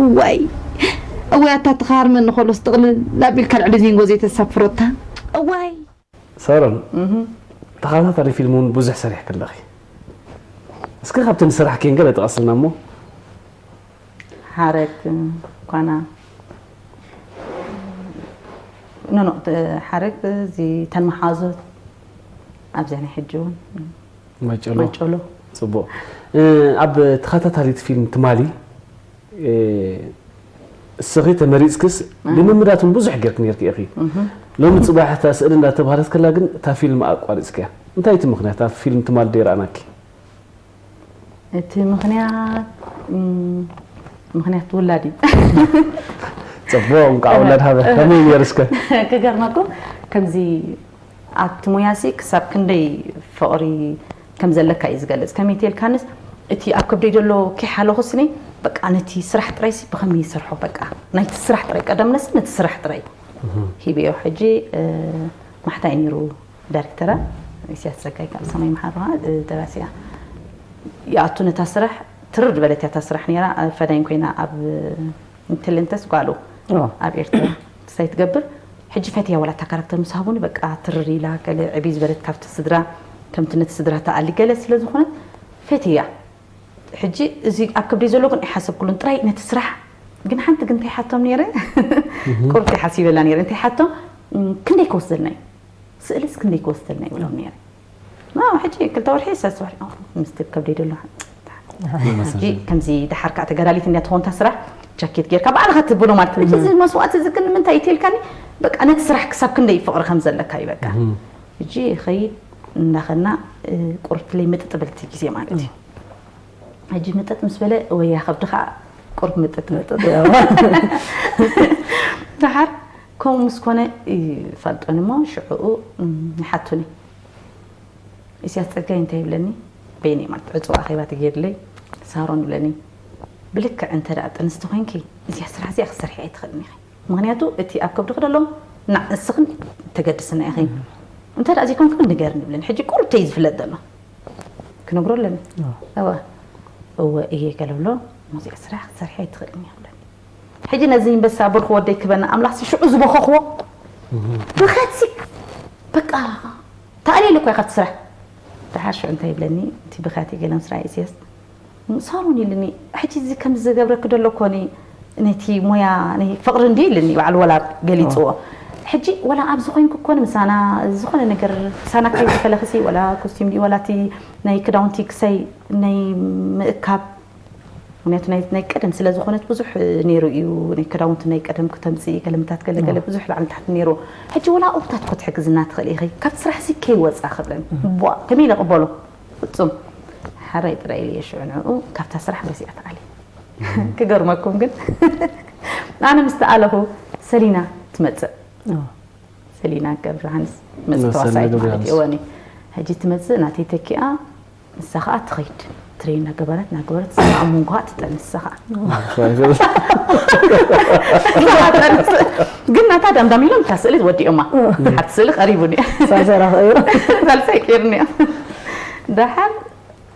እዋይ። እዋይ፣ ኣታ ተኻርመኒ ከሎስ ጥቕልል ኣቢልካ ልዕሊ ዚንጎ ዘይተሳፍሮታ። እዋይ። ሳሮን፣ እህ። ተኸታታሊ ፊልም እውን ብዙሕ ሰሪሕኪ ኣለኺ። እስኪ ካብተን ዝሰራሕክየን ገለ ጥቐስልና እሞ። ሓረግ፣ ኳና። ኖ፣ ኖ፣ ተ-፣ ሓረግ፣ እዚ ተን መሓዙት፣ ኣብዚኣ ናይ ሕጂ እውን። ማይጨሎ። ማይጨሎ። ጽቡቕ። እ፣ ኣብ ተኸታታሊት ፊልም ትማሊ፣ እ፣ እስኺ ተመሪጽክስ፣ እ። ልምምዳት እውን ብዙሕ ጌርኪ ኔርኪ ኢኺ። እህ። ሎሚ ጽባሕ እታ ስእሊ እንዳተባህለት ከላ ግን እታ ፊልም ኣቋሪጽክያ። እንታይ እቲ ምኽንያት ኣብ ፊልም ትማሊ ደይረኣናኪ? እቲ ምኽንያት፣ እም፣ ምኽንያት ውላድ እዩ። ጽቡቕ፣ እንኳዕ ውላድ ሃበ። ከመይ ነይሩ እስከ? ክገርመኩም፣ ከምዚ ኣብቲ ሞያሲ ክሳብ ክንደይ ፍቕሪ ከም ዘለካ እዩ ዝገልጽ። ከመይ ተልካንስ፣ እቲ ኣብ ከብደይ ዘሎ ኪሕ ኣለኹስኒ፣ በቃ ነቲ ስራሕ ጥራይሲ ብኸመይ ይሰርሖ፣ በቃ ናይቲ ስራሕ ጥራይ፣ ቀደም ነሲ ነቲ ስራሕ ጥራይ እህ። ሂብዮ። ሕጂ፣ እ፣ ማሕታይ ነይሩ ዳይሬክተራ፣ ኢሳያስ ጸጋይ፣ ካብ ሰማይ መሓርሃ፣ እ፣ ደራሲያ። ይኣቱ ነታ ስራሕ፣ ትርር ዝበለት እያ እታ ስራሕ ነይራ፣ እ፣ ፈዳይን ኮይና ኣብ፣ እ፣ ኢንተሊጀንስ ጓሉ ኦ። ኣብ ኤርትራ ክሳይ ትገብር። ሕጂ ፈትያ ወላ እታ ካራክተር ምስ ሃቡኒ፣ በቃ ትርር ኢላ፣ ገለ ዕብይ ዝበለት ካብቲ ስድራ፣ ከምቲ ነቲ ስድራ ትኣሊ ገለ ስለ ዝኾነት፣ ፈትያ። ሕጂ እዚ ኣብ ከብደይ ዘሎ ግን ኣይሓሰብኩሉን፣ ጥራይ ነቲ ስራሕ። ግን ሓንቲ ግን እንታይ ሓቶም ነይረ? እህ። ቁርብቲ ሓሲበላ ነይረ። እንታይ ሓቶም? እም፣ ክንደይ ክወስደልና እዩ? ስእልስ ክንደይ ክወስደልና እዩ? ብሎም ነይረ። ኖ፣ ሕጂ ክልተ ወርሒ፣ ሰለስተ ወርሒ፣ ኦ፣ ምስቲ ከብደይ ደሎ። ሕጂ ከምዚ ደሓር ከኣ ተጋዳሊት እንድያ ትኾን እታ ስራሕ፣ ጃኬት ጌርካ ባዕልኻ ትብሎ ማለት እዩ። ሕጂ እዚ መስዋእቲ እዚ ግን ንምንታይ እዩ ተልካኒ? በቃ ነቲ ስራሕ ክሳብ ክንደይ ፍቕሪ ከም ዘለካ እዩ በቃ። እህ። ሕጂ ይኸይድ እንዳኸና፣ እ፣ ቁርብትለይ ምጥጥ በልቲ ግዜ ማለት እዩ። ሕጂ ምጥጥ ምስ በለ ወያ ከብድኻ ቁርብ ምጥጥ። ምጥጥ፣ ያው። ደሓር ከምኡ ምስ ኮነ ይፈልጦኒ እሞ ሽዕኡ፣ እም፣ ይሓቱኒ። ኢሳያስ ጸጋይ እንታይ ይብለኒ? በይነይ ማለት ዕጹው ኣኼባ ተገይርለይ፣ ሳሮን ይብለኒ፣ "ብልክዕ እንተ ደኣ ጥንስቲ ኮይንኪ፣ እዚኣ ስራሕ እዚኣ ክትሰርሒ ኣይትኽእልን ኢኺ። ምኽንያቱ እቲ ኣብ ከብድኺ ደሎ ንስኽን ተገድስና ኢኺ። እንተ ደኣ ዘይኮንኪ ግን ንገርኒ" ይብለኒ። ሕጂ ቁርብተይ ዝፍለጥ ዘሎ። ክነግሮ ኣለኒ። ኣዎ። እወ። እወ እየ ገለ ብሎ፣ "እዚኣ ስራሕ ክትሰርሒ ኣይትኽእልን ኢኺ" ይብለኒ። ሕጂ ነዚ ኣንበሳ ብርኽ ወደይ ክበና ኣምላኽሲ ሽዑ ዝበኸኽዎ። እህ። ብኸትሲ በቃ ተኣልየለ እኮ እየ ካብቲ ስራሕ። ደሓር ሽዑ እንታይ ይብለኒ፣ እቲ ብኸያተይ ገለ ምስ ረኣየ ኢሳያስ፣ "ሳሮን" ኢልኒ፣ "ሕጂ እዚ ከም ዝገብረኪ ደሎ እኮ ኒ-፣ ነቲ ሞያ ናይ ፍቕሪ እንዲ" ኢልኒ፣ ባዕሉ ወላ ገሊጽዎ። ኦ። ሕጂ ወላ ኣብዚ ኮይንኩ እኮ ንምሳና ዝኾነ ነገር ክሳና ከይተፈለኽሲ፣ ወላ ኮስቲም ድዩ፣ ወላ እቲ ናይ ክዳውንቲ ክሳይ ናይ ምእካብ፣ ምኽንያቱ ናይ፣ ናይ ቀደም ስለ ዝኾነት ብዙሕ ነይሩ እዩ። ናይ ክዳውንቲ ናይ ቀደም ክተምጽኢ፣ ገለምታት ገለ ገለ ኦ። ብዙሕ ላዕሊ ታሕቲ ነይሩ። ሕጂ ወላ ኣብታት እኮ ትሕግዝና ትኽእል ኢኺ፣ ካብቲ ስራሕሲ ከይወጻ ክብለኒ። እህ። ቧ፣ ከመይ ኢለ ቅበሎ? ፍጹም። ሓራይ ጥራይ ኢለ ሽዑ ንዕኡ ካብታ ስራሕ በዚኣ ተኣልየ። ክገርመኩም ግን፣ ኣነ ምስ ተኣለኹ ሰሊና ትመጽእ። ኦ። ሰሊና ገብረሃንስ መጽእ ተዋሳኢት ማለት እዩ። ወኒ ሕጂ ትመጽእ ናተይ ተኪኣ ንሳ ኸኣ ትኸይድ ትሬን እናገበረት እናገበረት ኣብ መንጎ ትጠን ንሳ ኸኣ ግን ናታ ዳምዳም ኢሎም እታ ስእሊ ወዲኦማ ሓንቲ ስእሊ ቀሪቡኒ ሳልሳይ ራኸ እዩ ሳልሳይ ቀይርኒ ደሓር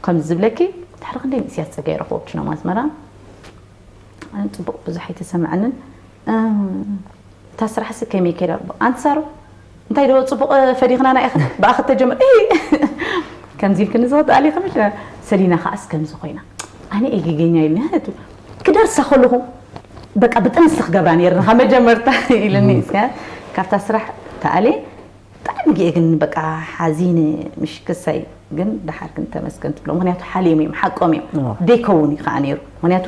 ከም ዝብለኪ ድሕሪ ክንደይ ንእስያስ ጸጋ ይረኽቦ ችኖም ኣስመራ ኣነ ጽቡቕ ብዙሕ ኣይተሰምዐንን እታ ስራሕሲ ከመይ ከይዳ ኣንቲ ሳሮ እንታይ ዶ ጽቡቕ ፈዲኽና ናይ ኢኽን ብኣኽ ተጀመር ከምዚ ኢልክኒ ዝኽእል ኣሊ ከምሽ ሰሊና ከዓስ ከምዚ ኮይና ኣነ እየ ጌገኛ ኢልና ክደርሳ ከለኹ በቃ ብጥንሲ ክገብራ ነይርና ካብ መጀመርታ ኢልኒ እስያ ካብታ ስራሕ ተኣልየ ብጣዕሚ ጌ ግን በቃ ሓዚነ ምሽ ክሳይ ግን ደሓር ግን ተመስገን ትብሎ ምክንያቱ ሓልዮም እዮም ሓቆም እዮም ደይከውን እዩ ከዓ ነይሩ ምክንያቱ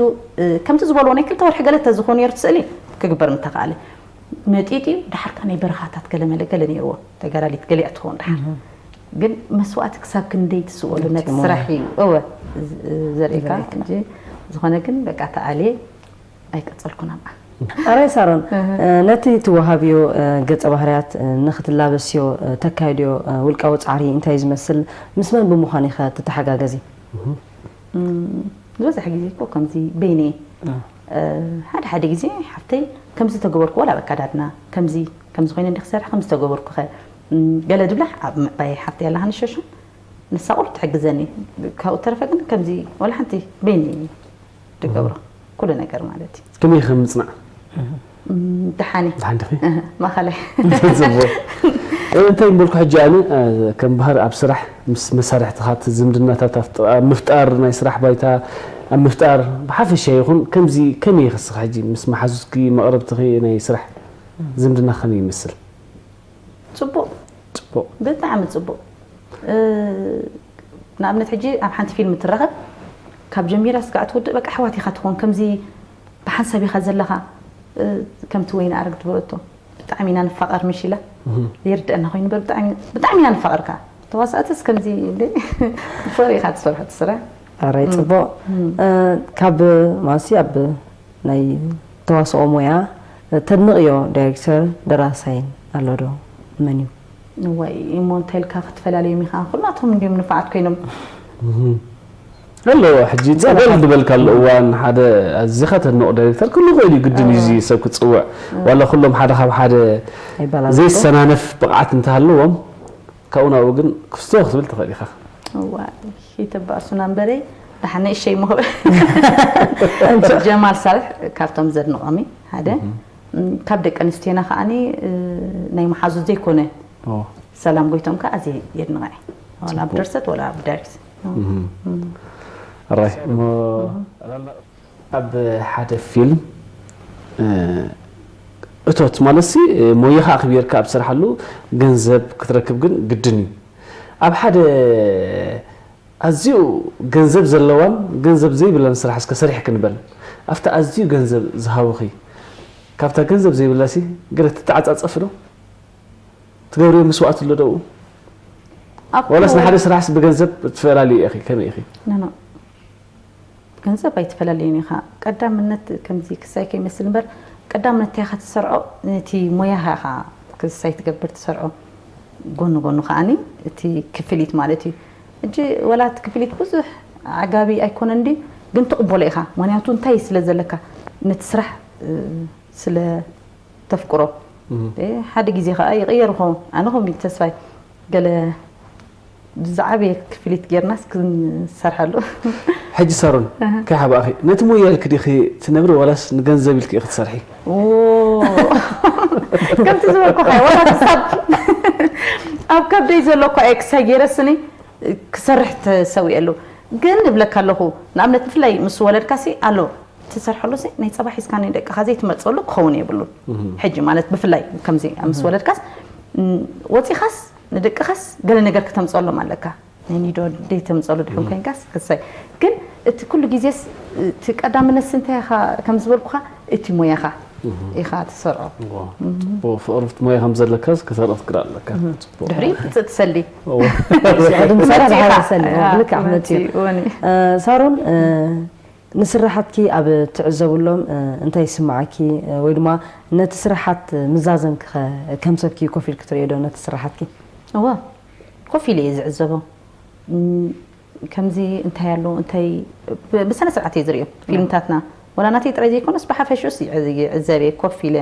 ከምቲ ዝበልዎ ናይ ክልተ ወርሒ ገለ ተዝኾ ነይሩ ስእሊ ክግበር ምተኻኣለ መጢጥ እዩ ደሓር ከዓ ናይ በረኻታት ገለ መለ ገለ ነይርዎ ተጋዳሊት ገሊኣ ትኸውን ደሓር ግን መስዋእቲ ክሳብ ክንደይ ትስወሉ ነቲ ስራሕ እዩ እወ ዘርእካ እንጂ ዝኾነ ግን በቃ ተኣልየ ኣይቀጸልኩን ኣብኣ። ኣራይ ሳሮን፣ ነቲ ትወሃብዮ ገጸ ባህርያት ንኽትላበስዮ ተካይድዮ ውልቃዊ ጻዕሪ እንታይ እዩ ዝመስል? ምስ መን ብምዃን ኢኸ ትተሓጋገዚ? ዝበዝሕ ግዜ እኮ ከምዚ በይነ ሓደ ሓደ ግዜ ሓፍተይ ከምዚ ተገበርኩ ዋላ በካዳድና ከምዚ ከምዚ ኮይነ እንዲ ክሰርሕ ከምዚ ተገበርኩኸ ገለ ድብላ ኣብ ምዕባይ ሓፍተይ ኣላ ሃንሸሾ ንሳ ቁሩብ ትሕግዘኒ ካብኡ ተረፈ ግን ከምዚ ዋላ ሓንቲ በይኒ ትገብሮ ኩሉ ነገር ማለት እዩ። ከመይ ከም ምጽናዕ ደሓኒ ደሓን ድኺ ማኸላይ ጽቡቅ እንታይ ምበልኩ ሕጂ ኣነ ከም ባህር ኣብ ስራሕ ምስ መሳርሕትኻ ዝምድናታት ኣብ ምፍጣር ናይ ስራሕ ባይታ ኣብ ምፍጣር ብሓፈሻ ይኹን ከምዚ ከመይ ይኸስኻ ሕጂ ምስ መሓዙትኪ መቕረብትኺ ናይ ስራሕ ዝምድና ከመይ ይመስል ጽቡቕ ጽቡቕ ብጣዕሚ ጽቡቕ ንኣብነት ሕጂ ኣብ ሓንቲ ፊልም ትረኸብ ካብ ጀሚራ ስጋዕ ትውድእ በቃ ኣሕዋት ኢኻ ትኾን ከምዚ ብሓንሳብ ኢኻ ዘለኻ ከምቲ ወይኒ ኣረግ ትበለቶ ብጣዕሚ ኢና ንፋቐር ምሽ ኢላ ይርድአና ኮይኑ በር ብጣዕሚ ኢና ንፋቐር ከዓ ተዋሳእትስ ከምዚ እንደ ፍቕሪ ኢኻ ትሰርሑ ትስራሕ ኣራይ ጽቡቕ ካብ ማሲ ኣብ ናይ ተዋስኦ ሞያ ተድንቕዮ ዳይሬክተር ደራሳይን ኣሎ ዶ? መን እዩ? እዋይ እሞ እንታይ ኢልካ ክትፈላለዮም ኢኻ ኩላቶም እንዲዮም ንፋዓት ኮይኖም ኣለዎ ሕጂ ጸበል ዝበልካሉ እዋን ሓደ ኣዚኻ ተድንቑ ዳይሬክተር ክሉ ኮይኑ እዩ ግድን እዩ እዚ ሰብ ክትጽውዕ ዋላ ኩሎም ሓደ ካብ ሓደ ዘይሰናነፍ ብቕዓት እንተሃለዎም ካብኡ ናብኡ ግን ክስቶ ክትብል ትኽእል ኢኻ ይተባእሱና እምበረይ ደሓን ንእሸይ ምኽብል ጀማል ሳልሕ ካብቶም ዘድንቖም ሓደ ካብ ደቂ ኣንስትዮና ከዓኒ ናይ መሓዙት ዘይኮነ ሰላም ጎይቶም ከዓ ኣዝየ የድንቐ ዋላ ኣብ ድርሰት ዋላ ኣብ ዳይሬክት ራይ እሞ ኣብ ሓደ ፊልም እቶት ማለት ሲ ሞያኻ ኣኽቢርካ ኣብ ትሰርሓሉ ገንዘብ ክትረክብ ግን ግድን እዩ ኣብ ሓደ ኣዝዩ ገንዘብ ዘለዋን ገንዘብ ዘይብላን ስራሕ እስከ ሰሪሕኪ ንበል ኣብቲ ኣዝዩ ገንዘብ ዝሃቡኺ ካብታ ገንዘብ ዘይብላሲ ገለ ትተዓጻጸፊ ዶ ትገብርዮ መስዋእቲ ኣሎ ዶ ወላስ ንሓደ ስራሕስ ብገንዘብ ትፈላለዩ ኢኺ ከመይ ኢኺ ገንዘብ ኣይትፈላለዩን ኢኻ። ቀዳምነት ከምዚ ክሳይ ከይመስል እምበር ቀዳምነት እንታይ ኢኻ ትሰርዖ ነቲ ሞያኻ ኢኻ ክሳይ ትገብር ትሰርዖ ጎኒ ጎኒ ከዓኒ እቲ ክፍሊት ማለት እዩ። ሕጂ ወላ እቲ ክፍሊት ብዙሕ ዓጋቢ ኣይኮነን ድዩ ግን ትቕበሎ ኢኻ ምኽንያቱ እንታይ ስለ ዘለካ ነቲ ስራሕ ስለ ተፍቅሮ ሓደ ግዜ ከዓ ይቕየር ይኸውን ኣነ ከምኡ ተስፋይ ገለ ዝዓበየ ክፍሊት ጌርናስ ክንሰርሐሉ ሕጂ ሳሮን ከይሓባእኺ ነቲ ሞያ ኢልኪ ዲኺ ትነብሪ ዋላስ ንገንዘብ ኢልኪ ኢኺ ትሰርሒ ከምቲ ዝበልኩኻ ዋላ ክሳብ ኣብ ከብደይ ዘሎ እኳ እየ ክሳይ ገይረስኒ ክሰርሕ ተሰዊኤሉ ግን እብለካ ኣለኹ ንኣብነት ብፍላይ ምስ ወለድካሲ ኣሎ ትሰርሐሉ ሲ ናይ ፀባ ሒዝካ ናይ ደቅኻ ዘይትመፀሉ ክኸውን የብሉን ሕጂ ማለት ብፍላይ ከምዚ ምስ ወለድካስ ወፂኻስ ንደቅኻስ ገለ ነገር ክተምፀሎም ኣለካ ናይ ኒዶ ደይ ተምፀሉ ድሕን ኮይንካስ ክሳይ ግን እቲ ኩሉ ግዜስ እቲ ቀዳምነት ሲ እንታይ ኢኻ ከም ዝበልኩኻ እቲ ሞያኻ ኢኻ ትሰርዖ ፍቕሪ ሞያ ከም ዘለካስ ክሰርቕ ትክእል ኣለካ ድሕሪ ትፅእ ትሰሊ ድምፅራ ዝሓሰሰሊ ልክዕ መፅዩ ሳሮን ንስራሓትኪ ኣብ ትዕዘብሎም እንታይ ይስምዓኪ? ወይ ድማ ነቲ ስራሓት ምዛዘምኪ ኸ ከም ሰብኪ ኮፍ ኢልኪ ትርእዮ ዶ ነቲ ስራሓትኪ? እወ፣ ኮፍ ኢለ እየ ዝዕዘቦ። ከምዚ እንታይ ኣሎ እንታይ ብስነ ስርዓት እየ ዝርእዮ። ፊልምታትና ወላ ናተይ ጥራይ ዘይኮነስ ብሓፈሽኡስ ይዕዘብ እየ ኮፍ ኢለ።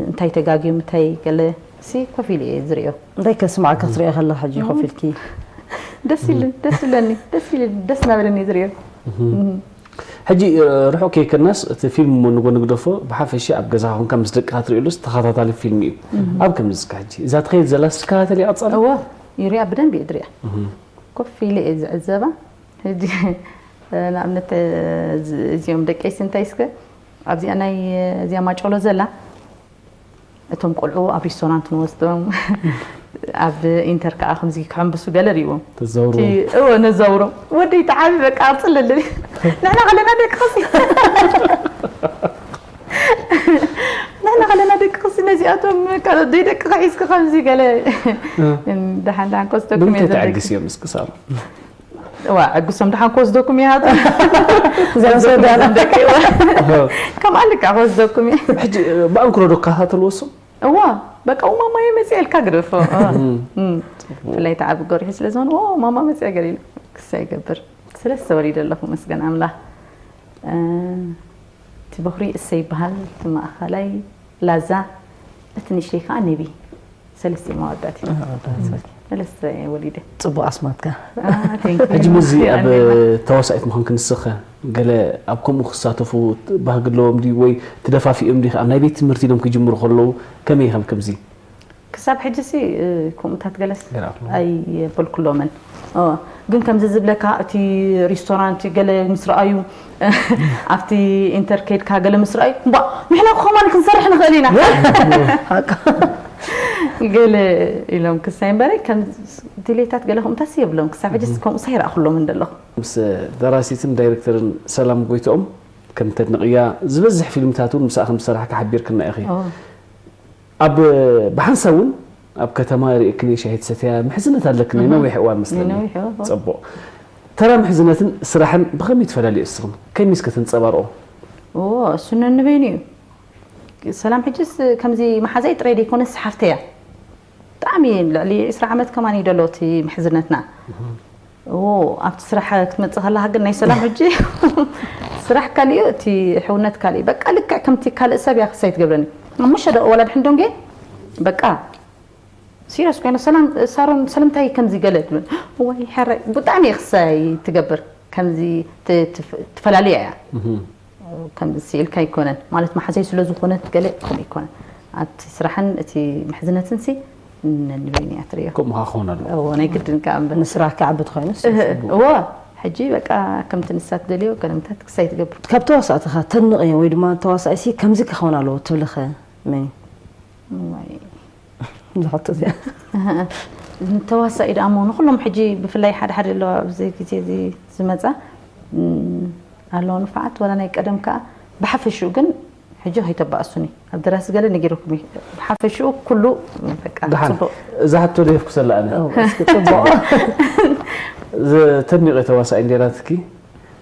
እንታይ ተጋግዮም እንታይ ገለ ሲ ኮፍ ኢለ እየ ዝርእዮ። እንታይ ከስምዓካ ክትርእዮ ከለኻ ሕጂ ኮፍ ኢልኪ? ደስ ኢሉ ደስ ኢለኒ ደስ ኢሉ ደስ እናበለኒ እየ ዝርእዮ። ሕጂ ርሑቕ ከይከድናስ እቲ ፊልም እሞ ንጎ ንግደፎ ብሓፈሻ ኣብ ገዛኻ ኮንካ ምስ ደቅኻ ትርእየሉስ ተኸታታሊ ፊልም እዩ። ኣብ ከምዚ እስከ ሕጂ እዛ ትኸይድ ዘላስ ትከታተል እያ ቀጻሊ? እወ ይሪኣ ብደንብ እየ ዝሪኣ። ኮፍ ኢለ እየ ዝዕዘባ። ሕጂ ንኣብነት እዚኦም ደቀይሲ እንታይ እስከ ኣብዚኣ ናይ እዚኣ ማጨሎ ዘላ እቶም ቆልዑ ኣብ ሪስቶራንት ንወስዶም ኣብ ኢንተር ከዓ ከምዚ ክሕንብሱ ገለ ሪዎም ተዛውሮ እወ ነዛውሮ ወደይ ተዓቢ በቃ ኣርፅለለ ንሕና ከለና ደቂ ኸሲ ንሕና ከለና ደቂ ኸሲ ነዚኣቶም ደይ ደቂ ሒዝኪ ከምዚ ገለ ደሓን ደሓን ኮስቶኩም ብምንታይ ተዕግስ እዮም እስክሳብ ዋ ዕግሶም ደሓን ክወስደኩም እየ ሃቶ እዚኦም ሰዳና ደቂ ከምኣ ልክዕ ክወስደኩም እየ ሕጂ ብኣንክሮ ዶ ካታተልዎ እሶም እዋ በቃ ኡ ማማየ መፅያ ኢልካ ግደፎ ብፍላይ ተዓቢ ጎሪሑ ስለ ዝኾነ ኦ ማማ መፅያ ገለ ኢሉ ክሳ ይገብር ስለስተ ወሊደ ኣለኹ መስገን ኣምላኽ እቲ በኹሪ እሰይ ይበሃል እቲ ማእኸላይ ላዛ እቲ ንእሽተይ ከዓ ኔቢ ሰለስተ መወዳእቲ ሰለስተ ወሊደ። ጽቡቕ ኣስማትካ። ሕጂ ምዚ ኣብ ተዋሳኢት ምዃን ክንስኸ ገለ ኣብ ከምኡ ክሳተፉ ባህጊ ኣለዎም ድዩ ወይ ተደፋፊኦም ድዩ ኣብ ናይ ቤት ትምህርቲ ኢሎም ክጅምሩ ከለዉ ከመይ ከም ከምዚ? ክሳብ ሕጂ ሲ ከምኡታት ገለስ ኣይበልኩሎምን። ግን ከምዚ ዝብለካ እቲ ሪስቶራንት ገለ ምስ ረኣዩ ኣብቲ ኢንተር ከይድካ ገለ ምስ ረኣዩ እምባ ንሕና ከማን ክንሰርሕ ንኽእል ኢና ገለ ኢሎም ክሳይ እምበረ ከም ድሌታት ገለ ከምኡታት የብሎም ክሳብ ሕጂ ከምኡ ሳይረኣኹሎም እንደለኹ ምስ ደራሲትን ዳይሬክተርን ሰላም ጎይትኦም ከም ተድንቕያ ዝበዝሕ ፊልምታት እውን ምስኣ ከም ዝሰራሕካ ሓቢርክና ኢኺ ኣብ ብሓንሳብ እውን ኣብ ከተማ ርእክን ሻሂ ትሰትያ ምሕዝነት ኣለክን ናይ ነዊሕ እዋን መስለኒ። ነዊሕ እዋን። ጽቡቕ። ተራ ምሕዝነትን ስራሕን ብኸመይ ትፈላልዮ እስኽን? ከመይ እስከ ተንጸባርቆ? ኦ እሱ ነንበይኑ እዩ። ሰላም ሕጅስ ከምዚ መሓዛይ ጥራይ ደይኮነስ ሓፍተያ። ብጣዕሚ ልዕሊ ዕስራ ዓመት ከማን እዩ ደሎ እቲ ምሕዝነትና። ኣብቲ ስራሕ ክትመፅእ ከለካ ግን ናይ ሰላም ሕጂ ስራሕ ካሊእ እቲ ሕውነት ካሊእ በቃ ልክዕ ከምቲ ካልእ ሰብ እያ ክሳይ ትገብረኒ ኣሙሸ ደቂ ወላ ድሕን ዶንጌ በቃ ሲሪየስ ኮይነ ሰላም ሳሮን ሰለምታይ ከምዚ ገለ ትብል ወይ ሕራይ ብጣዕሚ እየ ክሳይ ትገብር ከምዚ ትፈላለያ እያ ከምዚ ስኢልካ ኣይኮነን ማለት መሓዘይ ስለ ዝኾነት ገለ ከምኡ ኣይኮነን ኣብቲ ስራሕን እቲ ምሕዝነትን ሲ ነንበይኑ እያ ትርእዮ። ከምኡ ክኸውን ኣለዎ። እዎ ናይ ግድን ከኣ እምበር። ንስራሕ ክዓቢ ተኾይኑስ? እህ፣ እዎ። ሕጂ በቃ ከምቲ ንሳ ትደልዮ ቀለምታት ክሳይ ትገብር። ካብ ተዋሳእትኻ ተድንቕዮ ወይ ድማ ተዋሳኣይሲ ከምዚ ክኸውን ኣለዎ ትብልኸ መን እዩ? እዋይ። እዛ ሕቶ እዚኣ። እህ፣ ተዋሳኢ ደኣ እሞ ንኹሎም ሕጂ ብፍላይ ሓደ ሓደ ኣለዋ ኣብዚ ግዜ እዚ ዝመጻ እም፣ ኣለዋ ንፉዓት ዋላ ናይ ቀደም ከኣ ብሓፈሽኡ ግን ሕጂ ከይተባእሱኒ ኣብ ደራሲ ገለ ነጊረኩም እዩ ብሓፈሽኡ ኩሉ በቃ ደሓን ጽቡቅ እዛ ሕቶ ደየፍኩሰላ ኣነ እው፣ እስኪ ጽቡቅ ተድኒቀ ተዋሳኢ እንዴራትኪ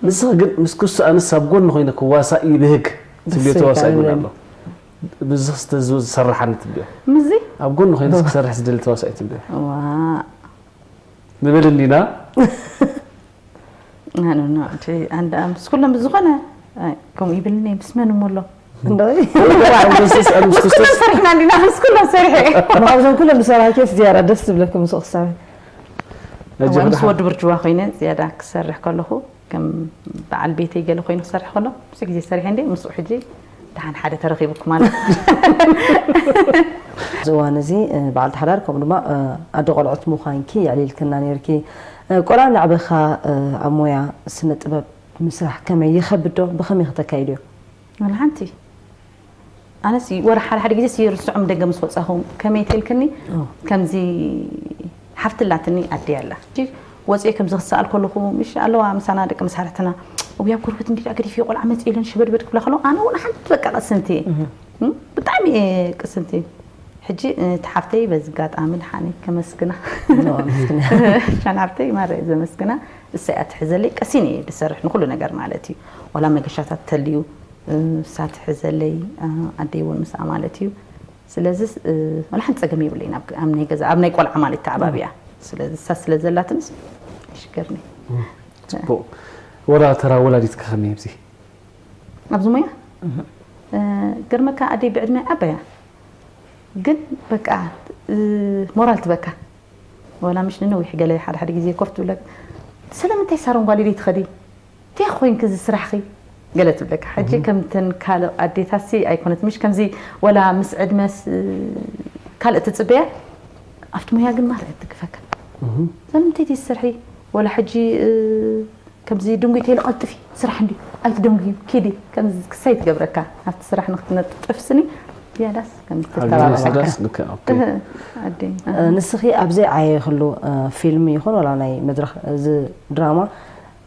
ንስኺ ግን ምስ ክሱ ኣነስ ኣብ ጎኒ ኮይነ ክዋሳእ ይብህግ ትብልዮ እሰይ፣ ተዋሳኢ እውን ተኣምነኒ። ኣሎ ብዝኽስተ ዝሰርሓኒ ትብልዮ ምዚ ኣብ ጎኒ ኮይነስ ክሰርሕ ዝደሊ ተዋሳኢ ትብልዮ ዋ ንብል እንዲና ኣነ ኖ እቲ ኣንዳ ምስ ኩሎም ብዝኾነ ኣይ፣ ከምኡ ይብልኒ ምስ መን እሞ ኣሎ እንታይ ምስ ኩሎም ሰሪሕና እንዲና ምስ ኩሎም ሰሪሐ እየ። ካብዞም ኩሎም ዝሰራሕኪ ዝያዳ ደስ ዝብለኪ ምስኡ ክሳብ እዋ፣ ምስ ወዲ ብርጅዋ ኮይነ ዝያዳ ክሰርሕ ከለኹ ከም በዓል ቤተይ ገለ ኮይኑ ክሰርሕ ከሎ ብዙሕ ግዜ ሰሪሐ እንደ ምስኡ ሕጂ ደሓን ሓደ ተረኺቡኩ ማለት እዚ እዋን እዚ በዓልቲ ሓዳር ከምኡ ድማ ኣደ ቆልዑት ምዃንኪ የዕሊልክና ነይርኪ። ቆልዓ እናዕበኻ ኣብ ሞያ ስነ ጥበብ ምስራሕ ከመይ ይኸብድ ዶ? ብኸመይ ከተካይድዮ? ወላ ሓንቲ ኣነስ ወረ ሓደ ሓደ ግዜ ይርስዖም ደገ ምስ ወፃኹ ከመይ ተልክኒ ከምዚ ሓፍቲ ኣላትኒ ኣደይ ኣላ ወፂኤ ከምዚ ክሰኣል ከለኹ ምሽ ኣለዋ ምሳና ደቂ መሳርሕትና እውይ ኣብ ጎረበት እንዲ ገዲፍ ቆልዓ መፂ ኢለን ሽበድበድ ክብላ ከለዋ ኣነ እውን ሓንቲ በቃ ቅስንቲ እየ ብጣዕሚ እየ ቅስንቲ ሕጂ እቲ ሓፍተይ በዚ ጋጣሚ ድሓኒ ከመስግና ሻን ሓፍተይ ማረ ዘመስግና እሳ እያ ትሕዘለይ፣ ቀሲን እየ ዝሰርሕ ንኹሉ ነገር ማለት እዩ። ዋላ መገሻታት ተልዩ፣ እ፣ እሳ ትሕዘለይ፣ እ፣ ኣደይ እውን ምስኣ ማለት እዩ። ስለዚ፣ እ፣ ዋላ ሓንቲ ጸገም የብለይን ኣብ፣ ኣብ ናይ ገዛ፣ ኣብ ናይ ቆልዓ ማለት ተዓባቢያ። ስለዚ እሳ ስለ ዘላትንስ ይሽገርኒ። ጽቡቕ። ወላ ተራ ወላዲትካ ከመይ ኣብዚ? ኣብዚ ሞያ? እ፣ ገርመካ ኣደይ ብዕድመ ዓባያ። ግን በቃ፣ እ፣ ሞራል ትበካ። ወላ ምሽ ንነዊሕ ገለ ሓደ ሓደ ግዜ ኮፍ ትብለካ። "ስለምንታይ ሳሮን ጓል ኢለይ ትኸዲ? እንታይ ኮይንኪ እዚ ስራሕኺ?" ገለ ትብለካ። ሕጂ ከምተን ካልእ ኣዴታትሲ ኣይኮነት። ምሽ ከምዚ ወላ ምስ ዕድመስ፣ እ፣ ካልእ ትጽበያ፣ ኣብቲ ሞያ ግን ማራ እያ ትድግፈካ። እህ። "ስለምንታይ ትሰርሒ?" ወላ ሕጂ፣ እ፣ ከምዚ ድንጉይ ተይሉ ቀልጥፊ፣ ስራሕ እንዲ ኣይትደንጉዩ፣ ኪዲ፣ ከምዚ ክሳይ ትገብረካ። ኣብቲ ስራሕ ንክትነጥፍ ስኒ፣ ዝያዳስ ከም ዓብዪ ትተባበዓካ። ዝያዳስ ልክዕ፣ ኦኬ። እህ፣ ኣደይ። እ፣ ንስኺ ኣብ ዘይዓየኽሉ፣ እ፣ ፊልም ይኹን ዋላ ናይ መድረኽ፣ እዚ ድራማ፣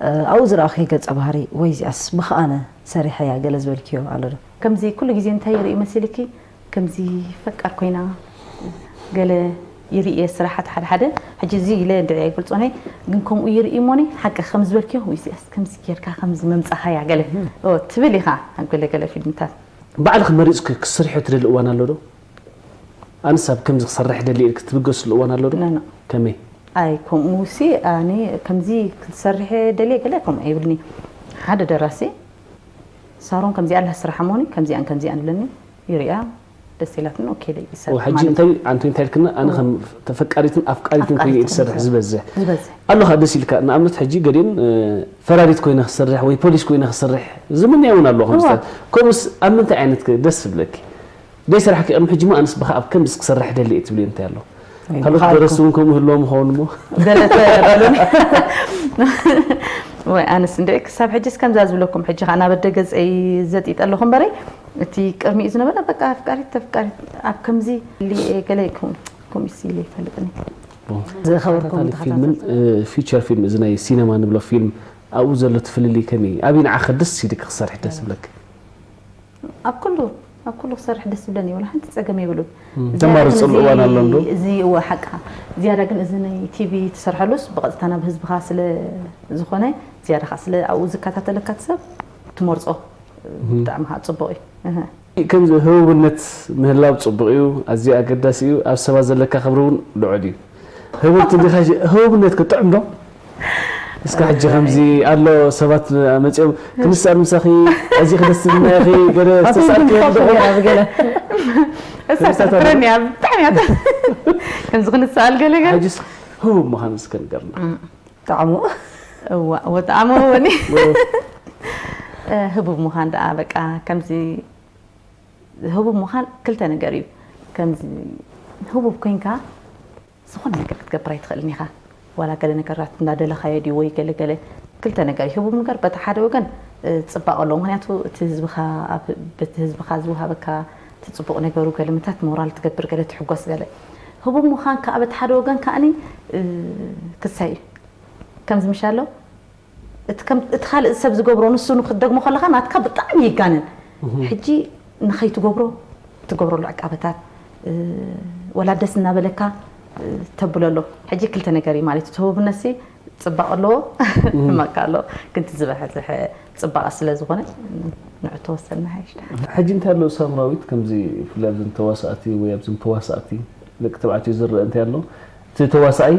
እ፣ ኣብኡ ዝረኣኽዮ ገጸ ባህሪ ወይ እዚኣስ ብኸኣነ ሰሪሐያ ገለ ዝበልክዮ ኣሎ ዶ? ከምዚ ኩሉ ግዜ እንታይ ይርኢ መሲልኪ? ከምዚ ፈቃር ኮይና ገለ ይርኢ እየ ስራሓት ሓደ ሓደ። ሕጂ እዚ ኢለ እንድዒ ኣይገልጾን እየ፣ ግን ከምኡ ይርኢ እሞኒ፣ ሓቂ ከም ዝበልክዮ፣ ወይ እዚኣስ ከምዚ ጌርካ ከምዚ መምጻኻያ ገለ፣ እም። ኦ፣ ትብል ኢኻ ኣብ ገለ ገለ ፊልምታት። ባዕልኺ መሪጽኪ ክትሰርሕዮ ትደሊ እዋን ኣሎ ዶ? ኣነስ ኣብ ከምዚ ክሰርሕ ደሊ ኢልኪ ትብገስሉ እዋን ኣሎ ዶ? ኖ፣ ኖ። ከመይ? ኣይ፣ ከምኡ ሲ፣ ኣነ ከምዚ ክትሰርሕ ደልየ ገለ ከምኡ ኣይብልኒ። ሓደ ደራሲ፣ ሳሮን ከምዚኣ ኣላ ስራሕ እሞኒ፣ ከምዚኣን ከምዚኣን ይብለኒ፣ ይሪኣ፣ ደስ ኢላትኒ፣ ኦኬ፣ ደይ ይሰርሕ ኦ፣ ሕጂ ማለት እንታይ፣ እዩ። ኣንተ እንታይ ኢልክና? ኣነ እዋ። ከም ተፈቃሪትን ኣፍቃሪትን ኣፍቃሪት ኮይነ እየ ዝሰርሕ ኮይነ ዝበዝሕ። ዝበዝሕ። ኣሎ ኸኣ ደስ ኢልካ፣ ንኣብነት ሕጂ ገሊአን፣ እ፣ ፈራዲት ኮይነ ክሰርሕ ወይ ፖሊስ ኮይነ ክሰርሕ ዝምነያ እውን ኣለዋ፣ ከም እዋ። ዝታ-፣ ከምኡስ ኣብ ምንታይ ዓይነት ከ ደስ ትብለኪ? ደይ ስራሕኪ ቅድሚ ሕጂ እሞ ኣነስ ብኻ ኣብ ከምዚ ክሰርሕ ደሊ እየ ትብልዮ እንታይ ኣሎ? ወይ ካልኦት ብኻ ደረስቲ እውን ከምኡ ህልዎም ይኸውን እሞ። ገለ ተበሉኒ። ወይ ኣነስ እንድዒ ክሳብ ሕጂስ ከምዛ ዝብለኩም፣ ሕጂ ኸኣ ናብ ኣደ ገጸይ ዘጢጠ ኣለኹ እምበረይ፣ እቲ ቅድሚኡ ዝነበረ በቃ ኣፍቃሪት ተፍቃሪት ኣብ ከምዚ ሊ-፣ ገለ ይከውን፣ ከምኡ ኢለ ይፈልጥኒ። ዝኸበርኩም ተኸታታሊ ፊልምን፣ ተኸታተልቲ። እ፣ ፊቸር ፊልም፣ እዚ ናይ ሲነማ ንብሎ ፊልም፣ ኣብኡ ዘሎ እቲ ፍልልይ ከመይ እዩ? ኣበይ ንዓኸ ደስ ኢልክ ክሰርሕ ደስ ዝብለክ? ኣብ ኩሉ፣ ኣብ ኩሉ ክሰርሕ ደስ ዝብለኒ እዩ፣ ወላ ሓንቲ ጸገም የብሉን። እም፣ ዝያዳ ግን ተማርጸሉ እዚ፣ እዋን ኣሎ እንዶ? እዚ እወ፣ ሓቅኻ። ዝያዳ ግን እዚ ናይ ቲቪ ትሰርሐሉስ ብቐጥታ ናብ ህዝብኻ ስለ ዝኾነ፣ ዝያዳ ኸኣ ስለ ኣብኡ ዝከታተለካ እቲ ሰብ ትመርጾ፣ እም። ብጣዕሚ ኸኣ ጽቡቕ እዩ። እህ። ከምዚ ህቡብነት ምህላው ጽቡቕ እዩ፣ ኣዝዩ ኣገዳሲ እዩ። ኣብ ሰባት ዘለካ ክብሪ እውን ልዑል እዩ። ህብብቲ እንዲኻ፣ ህቡብነት ክጥዕም ዶ? እስከ ሕጂ ከምዚ ኣሎ፣ ሰባት መጺኦም፣ "ክንስኣል ምሳኺ፣ ኣዚኺ ደስ ትብልና ኢኺ፣ ገለ ኣቶ ዝተሳእልክዮ ይድንፋ ኣለኹ?" ነይራ ብገለ። እሳ ተፍቅረኒ እያ፣ ብጣዕሚ እያ። ከምዚ ክንስኣል ገለ ገለ። ሕጂስ ህቡብ ምዃን እስከ ንገርና። እም። ጣዕሙ። እዋ፣ እወ፣ ጣዕሙ እወኒ። እወ። እ፣ ህቡብ ምዃን ደኣ በቃ ከምዚ፣ ህቡብ ምዃን ክልተ ነገር እዩ። ከምዚ ህቡብ ኮይንካ ዝኾነ ነገር ክትገብር ኣይትኽእልን ኢኻ። ዋላ ገለ ነገራት እንዳደለኻዮ ድዩ ወይ ገለ ገለ፣ ክልተ ነገር እዩ። ህቡብ ነገር በቲ ሓደ ወገን፣ እ፣ ጽባቐ ኣለዎ። ምኽንያቱ እቲ ህዝብኻ ኣብ፣ በቲ ህዝብኻ ዝወሃበካ እቲ ጽቡቕ ነገሩ ገለ ምታት ሞራል ትገብር፣ ገለ ትሕጎስ፣ ገለ። ህቡብ ምዃን ከኣ በቲ ሓደ ወገን ከኣኒ፣ እ፣ ክሳይ እዩ። ከምዚ ምሽ ኣሎ፣ እቲ ከም፣ እቲ ካልእ ሰብ ዝገብሮ ንሱ ንክትደግሞ ከለኻ ናትካ ብጣዕሚ ይጋነን። እህ። ሕጂ ንኸይትገብሮ ትገብረሉ ዕቃበታት፣ እ፣ ወላ ደስ እናበለካ፣ እ፣ ተብሎ ኣሎ። ሕጂ ክልተ ነገር እዩ ማለት እዩ። እቲ ህቡብነትሲ ጽባቐ ኣለዎ፣ እህ። ሕማቅ ኣሎ። ግን እቲ ዝበዝሐ ጽባቐ ስለ ዝኾነ ንዑ ተወሰና ሓይሽ። ሕጂ እንታይ ኣሎ ሳምራዊት፣ ከምዚ ብፍላይ ኣብዘን ተዋሳእቲ ወይ ኣብዘን ተዋሳእቲ ደቂ ተባዕትዮ ዝረአ እንታይ ኣሎ? እቲ ተዋሳኣይ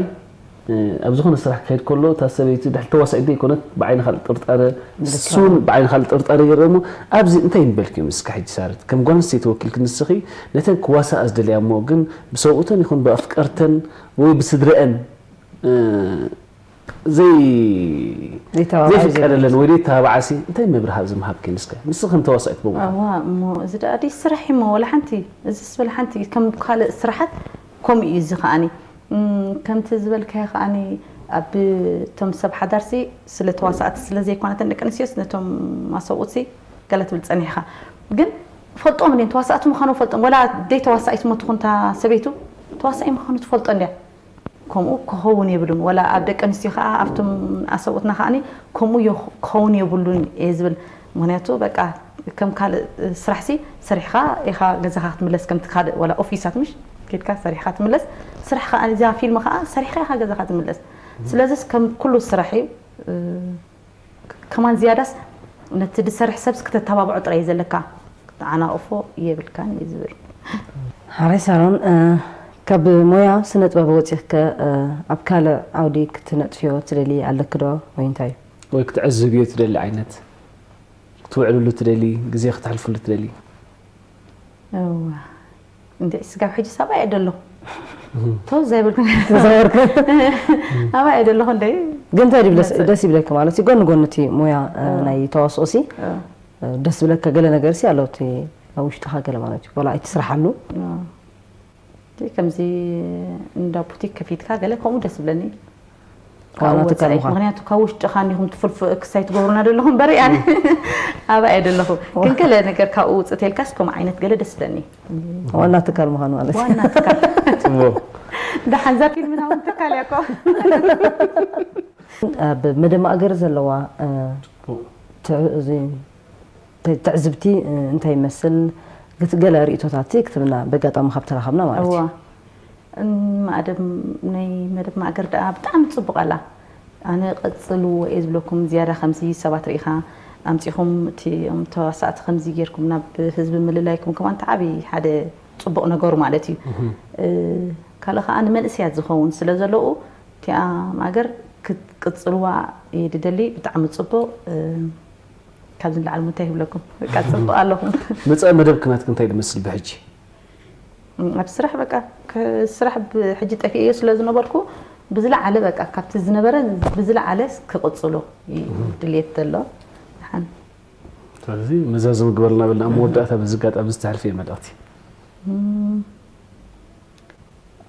እ፣ ኣብ ዝኾነ ስራሕ ክኸይድ ከሎ፣ እታ ሰበይቲ ድሕሪ ተዋሳኢት ዘይኮነት፣ ብዓይኒ ካልእ ጥርጣረ፣ ልክዕ። እሱን ብዓይኒ ካልእ ጥርጣረ ይርአ እሞ፣ ኣብዚ እንታይ ምበልክዮም እስከ ሕጂ ሳረት? ከም ጓል ኣንስተይቲ ወኪልኪ ንስኺ፣ ነተን ክዋሳኣ ዝደልያ እሞ፣ ግን ብሰብኡተን ይኹን ብኣፍቀርተን ወይ ብስድረአን፣ እ፣ ዘይ-፣ ዘይተባብዓ ዘይፍቀደለን ወይ ዘይተባብዓሲ፣ እንታይ መብርሂ ኣብዚ ምሃብክን እስከ? ንስኺ ከም ተዋሳኢት ብምዃን። ኣዋ፣ እሞ እዚ ደኣ ድዩ ስራሕ እሞ፣ ወላ ሓንቲ፣ እዚስ ወላ ሓንቲ፣ ከም ካልእ ስራሓት ከምኡ እዩ እዚ ከኣኒ። እም፣ ከምቲ ዝበልካዮ ከኣኒ ኣብ እቶም ሰብ ሓዳርሲ ስለ ተዋሳእቲ ስለ ዘይኮነተን ደቂ ኣንስትዮስ ነቶም ማሰብኡትሲ ገለ ትብል ጸኒሕኻ። ግን ፈልጦም እኔን ተዋሳእቲ ምዃኖም ፈልጦም። ወላ ደይ ተዋሳኢት እሞ ትኹን እታ ሰበይቱ ተዋሳኢ ምዃኑ ትፈልጦ እንድያ። ከምኡ ክኸውን የብሉን። ወላ ኣብ ደቂ ኣንስትዮ ከኣ ኣብቶም ኣሰብኡትና ከኣኒ ከምኡ ዮ-፣ ክኸውን የብሉን እየ ዝብል። ምኽንያቱ በቃ ከም ካልእ ስራሕሲ ሰሪሕኻ ኢኻ ገዛኻ ክትምለስ፣ ከምቲ ካልእ ዋላ ኦፊሳት ምሽ ኬድካ ሰሪሕኻ ትምለስ። ስራሕ ከኣ እዛ ፊልም ከኣ ሰሪሕኻ ኢኻ ገዛኻ ትምለስ። ስለዚስ ከም ኩሉ ስራሕ እዩ። ከማን ዝያዳስ ነቲ ዝሰርሕ ሰብስ ክተተባብዖ ጥራይ ዘለካ፣ ክትዓናቕፎ የብልካን እዩ ዝብል። ሓራይ ሳሮን፣ ካብ ሞያ ስነ ጥበብ ወፂኽከ ኣብ ካልእ ዓውዲ ክትነጥፍዮ ትደሊ ኣለክ ዶ? ወይ እንታይ እዩ? ወይ ክትዕዝብዮ ትደሊ ዓይነት ክትውዕልሉ ትደሊ ግዜ ክተሕልፍሉ ትደሊ እዋ እንደ ስጋብ ሕጂ ሳባ እየ ደለኹ ተው ዘይብልኩ ኣባ እየ ደለኹ እንደ ግን እንታይ ድዩ ደስ ይብለክ ማለት እዩ ጎኒ ጎኒ እቲ ሞያ ናይ ተዋስኦ ሲ ደስ ዝብለካ ገለ ነገር ሲ ኣሎ እቲ ኣብ ውሽጥኻ ገለ ማለት እዩ ዋላ ኣይትስርሓሉ ከምዚ እንዳ ቡቲክ ከፊትካ ገለ ከምኡ ደስ ዝብለኒ ዋና ትካል ምዃን ምክንያቱ ካብ ውሽጥኻ እንዲኹም ትፍልፍ ክሳይ ትገብሩና ዘለኹም በሪ ኣነ ኣባ እየ ደለኹ ግን ገለ ነገር ካብኡ ውፅእ ተልካስ ከምኡ ዓይነት ገለ ደስ ዝብለኒ ዋና ትካል ምዃን ማለት እዩ ዋና ትካል ጽቡቕ ደሓን እዛ ፊልምና እውን ትካል እያ እኮ ኣብ መደብ ማእገር ዘለዋ እ፣ ትዕ- እዚ ትዕዝብቲ እ፣ እንታይ ይመስል ግት- ገለ ርእቶታት ክትብና በጋጣሚ ካብ ተራኸብና ማለት እዩ እዋ እን- ማእደብ ናይ መደብ ማእገር ደኣ ብጣዕሚ ጽቡቕ ኣላ ኣነ ቀጽልዎ እየ ዝብለኩም ዝያዳ ከምዚ ሰባት ርኢኻ ኣምጺኹም እቲ እም ተዋሳእቲ ከምዚ ጌርኩም ናብ ህዝቢ ምልላይኩም ከማን ተዓቢ ሓደ ጽቡቕ ነገሩ ማለት እዩ እ፣ ካልእ ኸኣ ንመንእሰያት ዝኸውን ስለ ዘለዉ እቲኣ ማእገር ክትቅጽልዋ እየ ድደሊ ብጣዕሚ ጽቡቕ እ፣ ካብዚ ንላዕሊ እንታይ ይብለኩም በቃ ጽቡቕ ኣለኹም መጻኢ መደብክ ናትክ እንታይ ዝመስል ብሕጂ ኣብ ስራሕ በቃ ክ- ስራሕ ብ- ሕጂ ጠፊኤዮ ስለ ዝነበርኩ ብዝለዓለ በቃ ካብቲ ዝነበረ ብዝለዓለ ክቕጽሎ እዩ ድልየት ዘሎ ደሓን ስለዚ መዛዘሚ ግበርልና በልና ኣብ መወዳእታ በዚ ኣጋጣሚ ዝተሕልፍዮ መልእኽቲ እም፣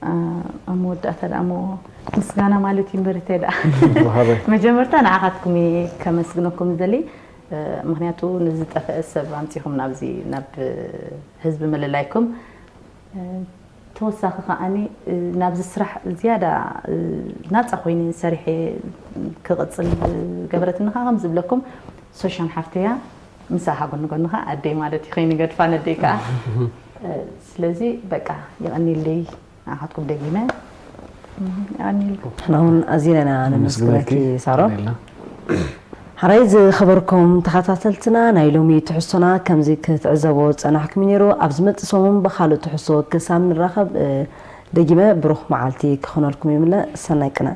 ኣ- ኣብ መወዳእታ ደኣ እሞ ምስጋና ማለት እዩ እምበር እተ ደኣ ወሃበ መጀመርታ ንዓኻትኩም እየ ከመስግነኩም ዝደሊ እ፣ ምክንያቱ ንዝጠፍአ ሰብ ኣምፂኹም ናብዚ ናብ ህዝቢ ምልላይኩም እ፣ ተወሳኺ ከዓኒ እ፣ ናብዚ ስራሕ ዝያዳ እ፣ ናፃ ኮይነ ሰሪሐ ክቕፅል ገበረትኒ ከዓ ከም ዝብለኩም ሶሻን ሓፍተያ ምሳኻ ጎኒ ጎኒ ከዓ ኣደይ ማለት እዩ ከይንገድፋ ነደይ ከዓ እ፣ ስለዚ በቃ የቐኒለይ ንዓኻትኩም ደጊመ የቐኒልኩም ንሕና እውን ኣዚና ኢና ነመስግነኪ ሳሮን ሓራይ ዝኸበርኩም ተኸታተልትና ናይ ሎሚ ትሕዝቶና ከምዚ ክትዕዘቦ ዝጸናሕኩም እዩ ነይሩ ኣብ ዝመጽእ ሰሙን ብኻልእ ትሕዝቶ ክሳብ ንራኸብ እ፣ ደጊመ ብሩኽ መዓልቲ ክኾነልኩም ይምነ ሰናይ ቅነ